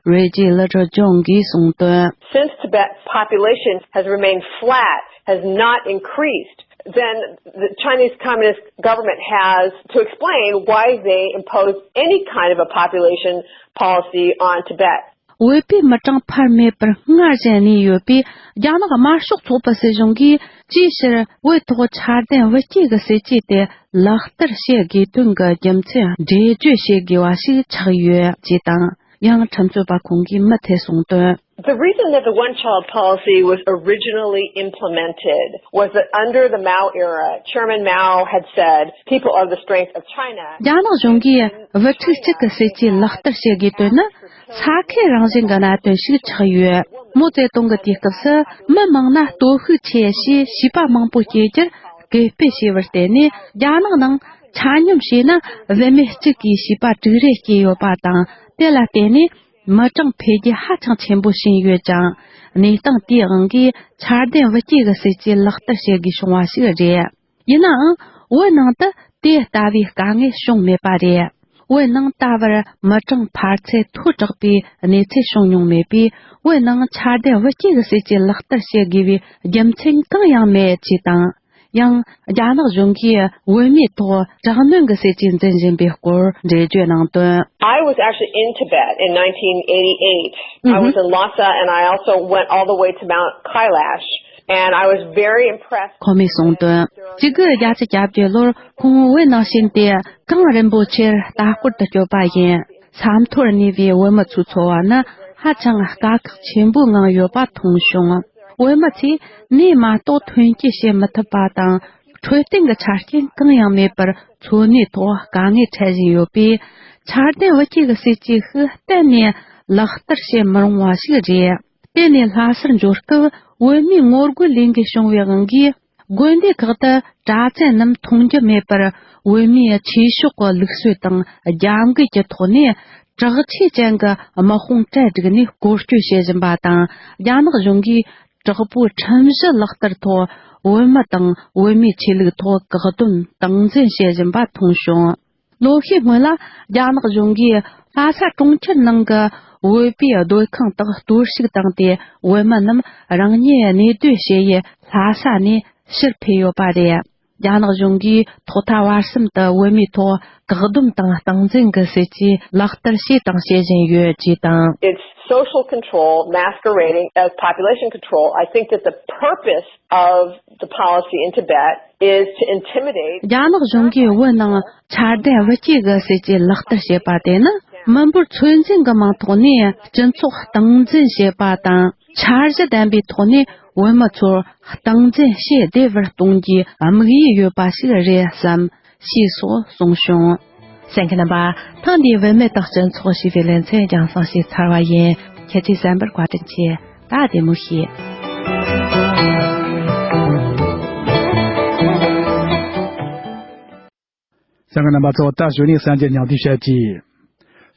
རེ་ཇི་ལི་ཏྲ་ཇོན་གྱིས་གསུངས་དོན། Since Tibet's population has remained flat, has not increased, then the Chinese Communist government has to explain why they impose any kind of a population policy on Tibet. བོད་པའི་མི་གྲངས་འཕར་མེད་པར་སྔར་བཞིན་གནས་ཡོད་པས། རྒྱ་ནག་དམར་ཤོག་ཚོགས་པ་སྲིད་གཞུང་གིས་ཅིའི་ཕྱིར་བོད་ཐོག་འཆར་ལྡན་བུ་སྐྱེས་ཀྱི་སྲིད་ཇུས་དེ་ལག་བསྟར་བྱེད་དགོས་དོན་གྱི་རྒྱུ་མཚན་འགྲེལ་བརྗོད་བྱེད་དགོས་པ་ཞིག་ཆགས་ཡོད་ཅེས་དང་། ཡང་ཁྲིམས་རྩོད་པ་ཁོང་གིས་མུ་མཐུད་གསུངས་དོན། The reason that the one child policy was originally implemented was that under the Mao era, Chairman Mao had said, "People are the strength of China." རྒྱ་ནག་གཞུང་གིས་བུ་ཕྲུག་གཅིག་གི་སྲིད་ཇུས་ལག་བསྟར་བྱེད་དགོས་དོན་ནི་ས་ཁུལ་རང་བཞིན་གྱི་གནད་དོན་ཞིག་ཆགས་ཡོད། མའོ་ཙེ་ཏུང་གིས་དུས་སྐབས་སུ་མི་མང་ན་སྟོབས་ཤུགས་ཆེ་ཞེས་བྱིས་པ་མང་པོ་སྐྱེ་རྒྱུར་སྐུལ་སྤེལ་བྱས་པར་བརྟེན་ནས། རྒྱ་ནག་ནང་ཆ་སྙོམས་བྱས་ན་བུད་མེད་གཅིག་གིས་བྱིས་པ་དྲུག་རེ་སྐྱེས་ཡོད་པ་དང་། དེ་ལ་བརྟེན་ནས་མི་གྲངས་འཕེལ་རྒྱས་ཧ་ཅང་ཆེན་པོ་ཕྱིན་ཡོད་ཅིང་། གནས་སྟངས་དེའི་དབང་གིས་འཆར་ལྡན་བུ་སྐྱེས་ཀྱི་སྲིད་ཇུས་ལག་བསྟར་བྱེད་དགོས་བྱུང་བ་ཞིག་རེད། ཡིན་ནའང་། བོད་ནང་དུ་དེ་ལྟ་བུའི་དཀའ་ངལ་བྱུང་མེད་པ་རེད། བོད་ནང་ད་བར་མི་གྲངས་འཕར་ཚད་མཐོ་དྲགས་པའི་གནས་ཚུལ་བྱུང་མྱོང་མེད་པས། བོད་ནང་འཆར་ལྡན་བུ་སྐྱེས་ཀྱི་སྲིད་ཇུས་ལག་བསྟར་བྱེད་དགོས་པའི་རྒྱུ་མཚན་གང་ཡང་མེད་ཅེས་དང་། ཡང་། རྒྱ་ནག་གཞུང་གིས་བོད་མིའི་ཐོག་དྲག་གནོན་གྱི་སྲིད་ཇུས་འཛིན་བཞིན་པའི་སྐོར་འགྲེལ་བརྗོད་གནང་དོན། I was actually in Tibet in nineteen eighty-eight. I was in Lhasa, and I also went all the way to Mount Kailash. And I was very impressed. ཁོ་མོས་གསུངས་དོན། གཅིག་དགུ་བརྒྱད་ཅུ་གྱ་བརྒྱད་ལོར་ཁོང་བོད་ནང་ཕྱིན་ཏེ། གངས་རིན་པོ་ཆེར་ལྟ་སྐོར་དུ་བསྐྱོད་པ་ཡིན། ས་མཐོར་གནས་པའི་བོད་མི་ཚོའི་འཚོ་བ་ནི་ཧ་ཅང་དཀའ་ཁག་ཆེན་པོའི་ངང་ཡོད་པ་མཐོང་བྱུང་། བོད་མི་ཚོས་ནས་མ་གཏོགས་ཐོན་སྐྱེད་བྱེད་མི་ཐུབ་པ་དང་། འཕྲོད་བསྟེན་གྱི་ཆ་རྐྱེན་གང་ཡང་མེད་པར་འཚོ་གནས་ཐོག་དཀའ་ངལ་འཕྲད་བཞིན་ཡོད་པས། འཆར་ལྡན་བུ་སྐྱེས་ཀྱི་སྲིད་ཇུས་ཤིག་གཏན་ནས་ལག་བསྟར་བྱེད་མི་རུང་བ་ཞིག་རེད། དེ་ནས་ལྷ་སར་འབྱོར་སྐབས། བོད་མིའི་ངོ་རྒོལ་ལས་འགུལ་བྱུང་བའི་དབང་གིས། དགོན་སྡེ་ཁག་ཏུ་གྲྭ་བཙུན་རྣམས་མཐོང་རྒྱུ་མེད་པར། བོད་མིའི་ཆོས་ཕྱོགས་ཀྱི་ལུགས་སྲོལ་དང་རྒྱབ་འགལ་གྱི་ཐོག་ནས། དྲག་ཆས་ཅན་གྱི་དམག་དཔུང་གྲལ་བསྒྲིགས་ནས་སྐོར་སྐྱོད་བྱེད་བཞིན་པ་དང་། རྒྱ་ནག་གཞུང་གིས་དྲག་པོའི་ཁྲིམས་གཞི་ལག་བསྟར་ཐོག་བོད་མི་དང་བོད་མིའི་ཆོས་ལུགས་ཐོག་བཀག་སྡོམ་སྟངས་འཛིན་བྱེད་བཞིན་པ་མཐོང་བྱུང་། ལོ་ཤས་སྔོན་ལ། རྒྱ་ནག་གཞུང་གིས་ལྷ་ས་གྲོང་ཁྱེར་ནང་གི་བོད་པའི་སྡོད་ཁང་དག་གཏོར་བཤིག་བཏང་སྟེ། བོད་མི་རྣམས་རང་ཉིད་གནས་སྡོད་བྱེད་ཡུལ་ལྷ་ས་ནས་ཕྱིར་འཕུད་ཡོད་པ་རེད། རྒྱ་ནག་གཞུང་གིས་ཐོག་མཐའ་བར་གསུམ་དུ་བོད་མིའི་ཐོག་བཀག་སྡོམ་དང་སྟངས་འཛིན་གྱི་སྲིད་ཇུས་ལག་བསྟར་བྱས་དང་བྱེད་བཞིན་ཡོད་ཅེས་དང་། It's social control masquerading as population control. I think that the purpose of the policy in Tibet is to intimidate. རྒྱ་ནག་གཞུང་གིས་བོད་ནང་འཆར་ལྡན་བུ་སྐྱེས་ཀྱི་སྲིད་ཇུས་ལག་བསྟར་བྱེད་པ་དེ་ནི། མི་འབོར་ཚོད་འཛིན་གྱི་མིང་ཐོག་ནས་སྤྱི་ཚོགས་སྟངས་འཛིན་བྱེད་པ་དང་། འཆར་གཞི་ལྡན་པའི་ཐོག་ནས་བོད་མི་ཚོར་སྟངས་འཛིན་བྱེད་བདེ་བར་གཏོང་རྒྱུའི་དམིགས་ཡུལ་ཡོད་པ་ཞིག་རེད་བསམ། ཞེས་སོགས་གསུངས་བྱུང་། གསན་མཁན་རྣམ་པ། ཐེངས་འདིའི་བུད་མེད་དང་སྤྱི་ཚོགས་ཞེས་པའི་ལེ་ཚན་རྒྱང་སྲིང་ཞིག་ཚར་བ་ཡིན། ཁྱེད་ཀྱིས་གསན་པར་བཀའ་དྲིན་ཆེ། ད་བདེ་མོ་བྱོས། གསན་མཁན་རྣམ་པ་ཚོ། ད་གཞུག་ནས་གསར་འགྱུར་ཉུང་བསྡུས་བཤད་ཀྱི།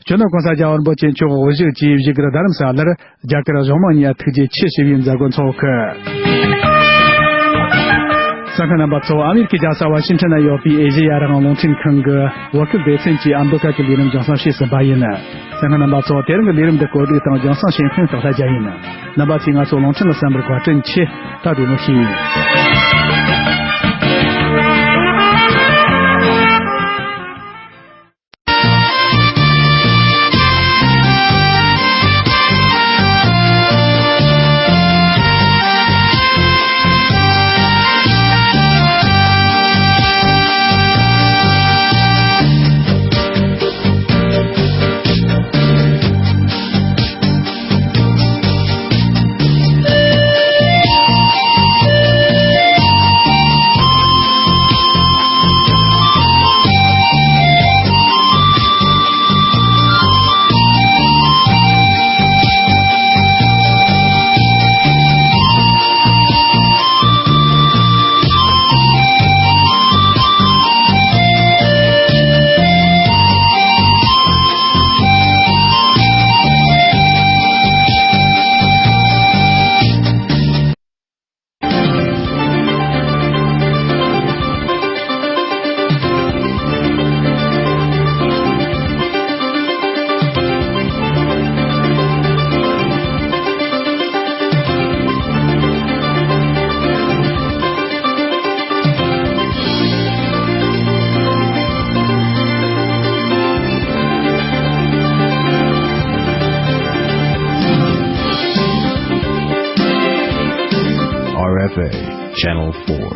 སྤྱི་ནོར་༸གོང་ས་༸རྒྱལ་བ་རིན་པོ་ཆེ་མཆོག་དབུ་བཞུགས་ཀྱིས་བཞུགས་སྒར་རྡ་རམ་ས་ལར་རྒྱ་གར་གཞུང་མང་གཉིས་ཐུགས་རྗེ་ཆེ་ཞུ་བའི་མཛད་སྒོ་འཚོགས་ཁུལ། གསན་མཁན་རྣམ་པ་ཚོ། ཨ་མེ་རི་ཁའི་རྒྱལ་ས་ཝ་ཤིང་ཊོན་ན་ཡོད་པའི་ཨེ་ཤེ་ཡ་རང་དབང་རླུང་འཕྲིན་ཁང་གི་བོད་སྐད་སྡེ་ཚན་གྱིས་ཨ་མདོ་ཁ་གི་ལས་རིམ་རྒྱང་སྲིང་བྱེད་བཞིན་པ་ཡིན། གསན་མཁན་རྣམ་པ་ཚོ། དེ་རིང་གི་ལས་རིམ་འདི་བཀོད་སྒྲིག་དང་རྒྱང་སྲིང་བྱེད་མཁན་སྟག་ལྷ་རྒྱལ་ཡིན། རྣམ་པ་ཚོས་ང་ཚོ་རླུང་འཕྲིན་ལ་གསན་པར་བཀའ་དྲིན་ཆེ། ད་བདེ་མོ་བྱོས། R F A Channel four.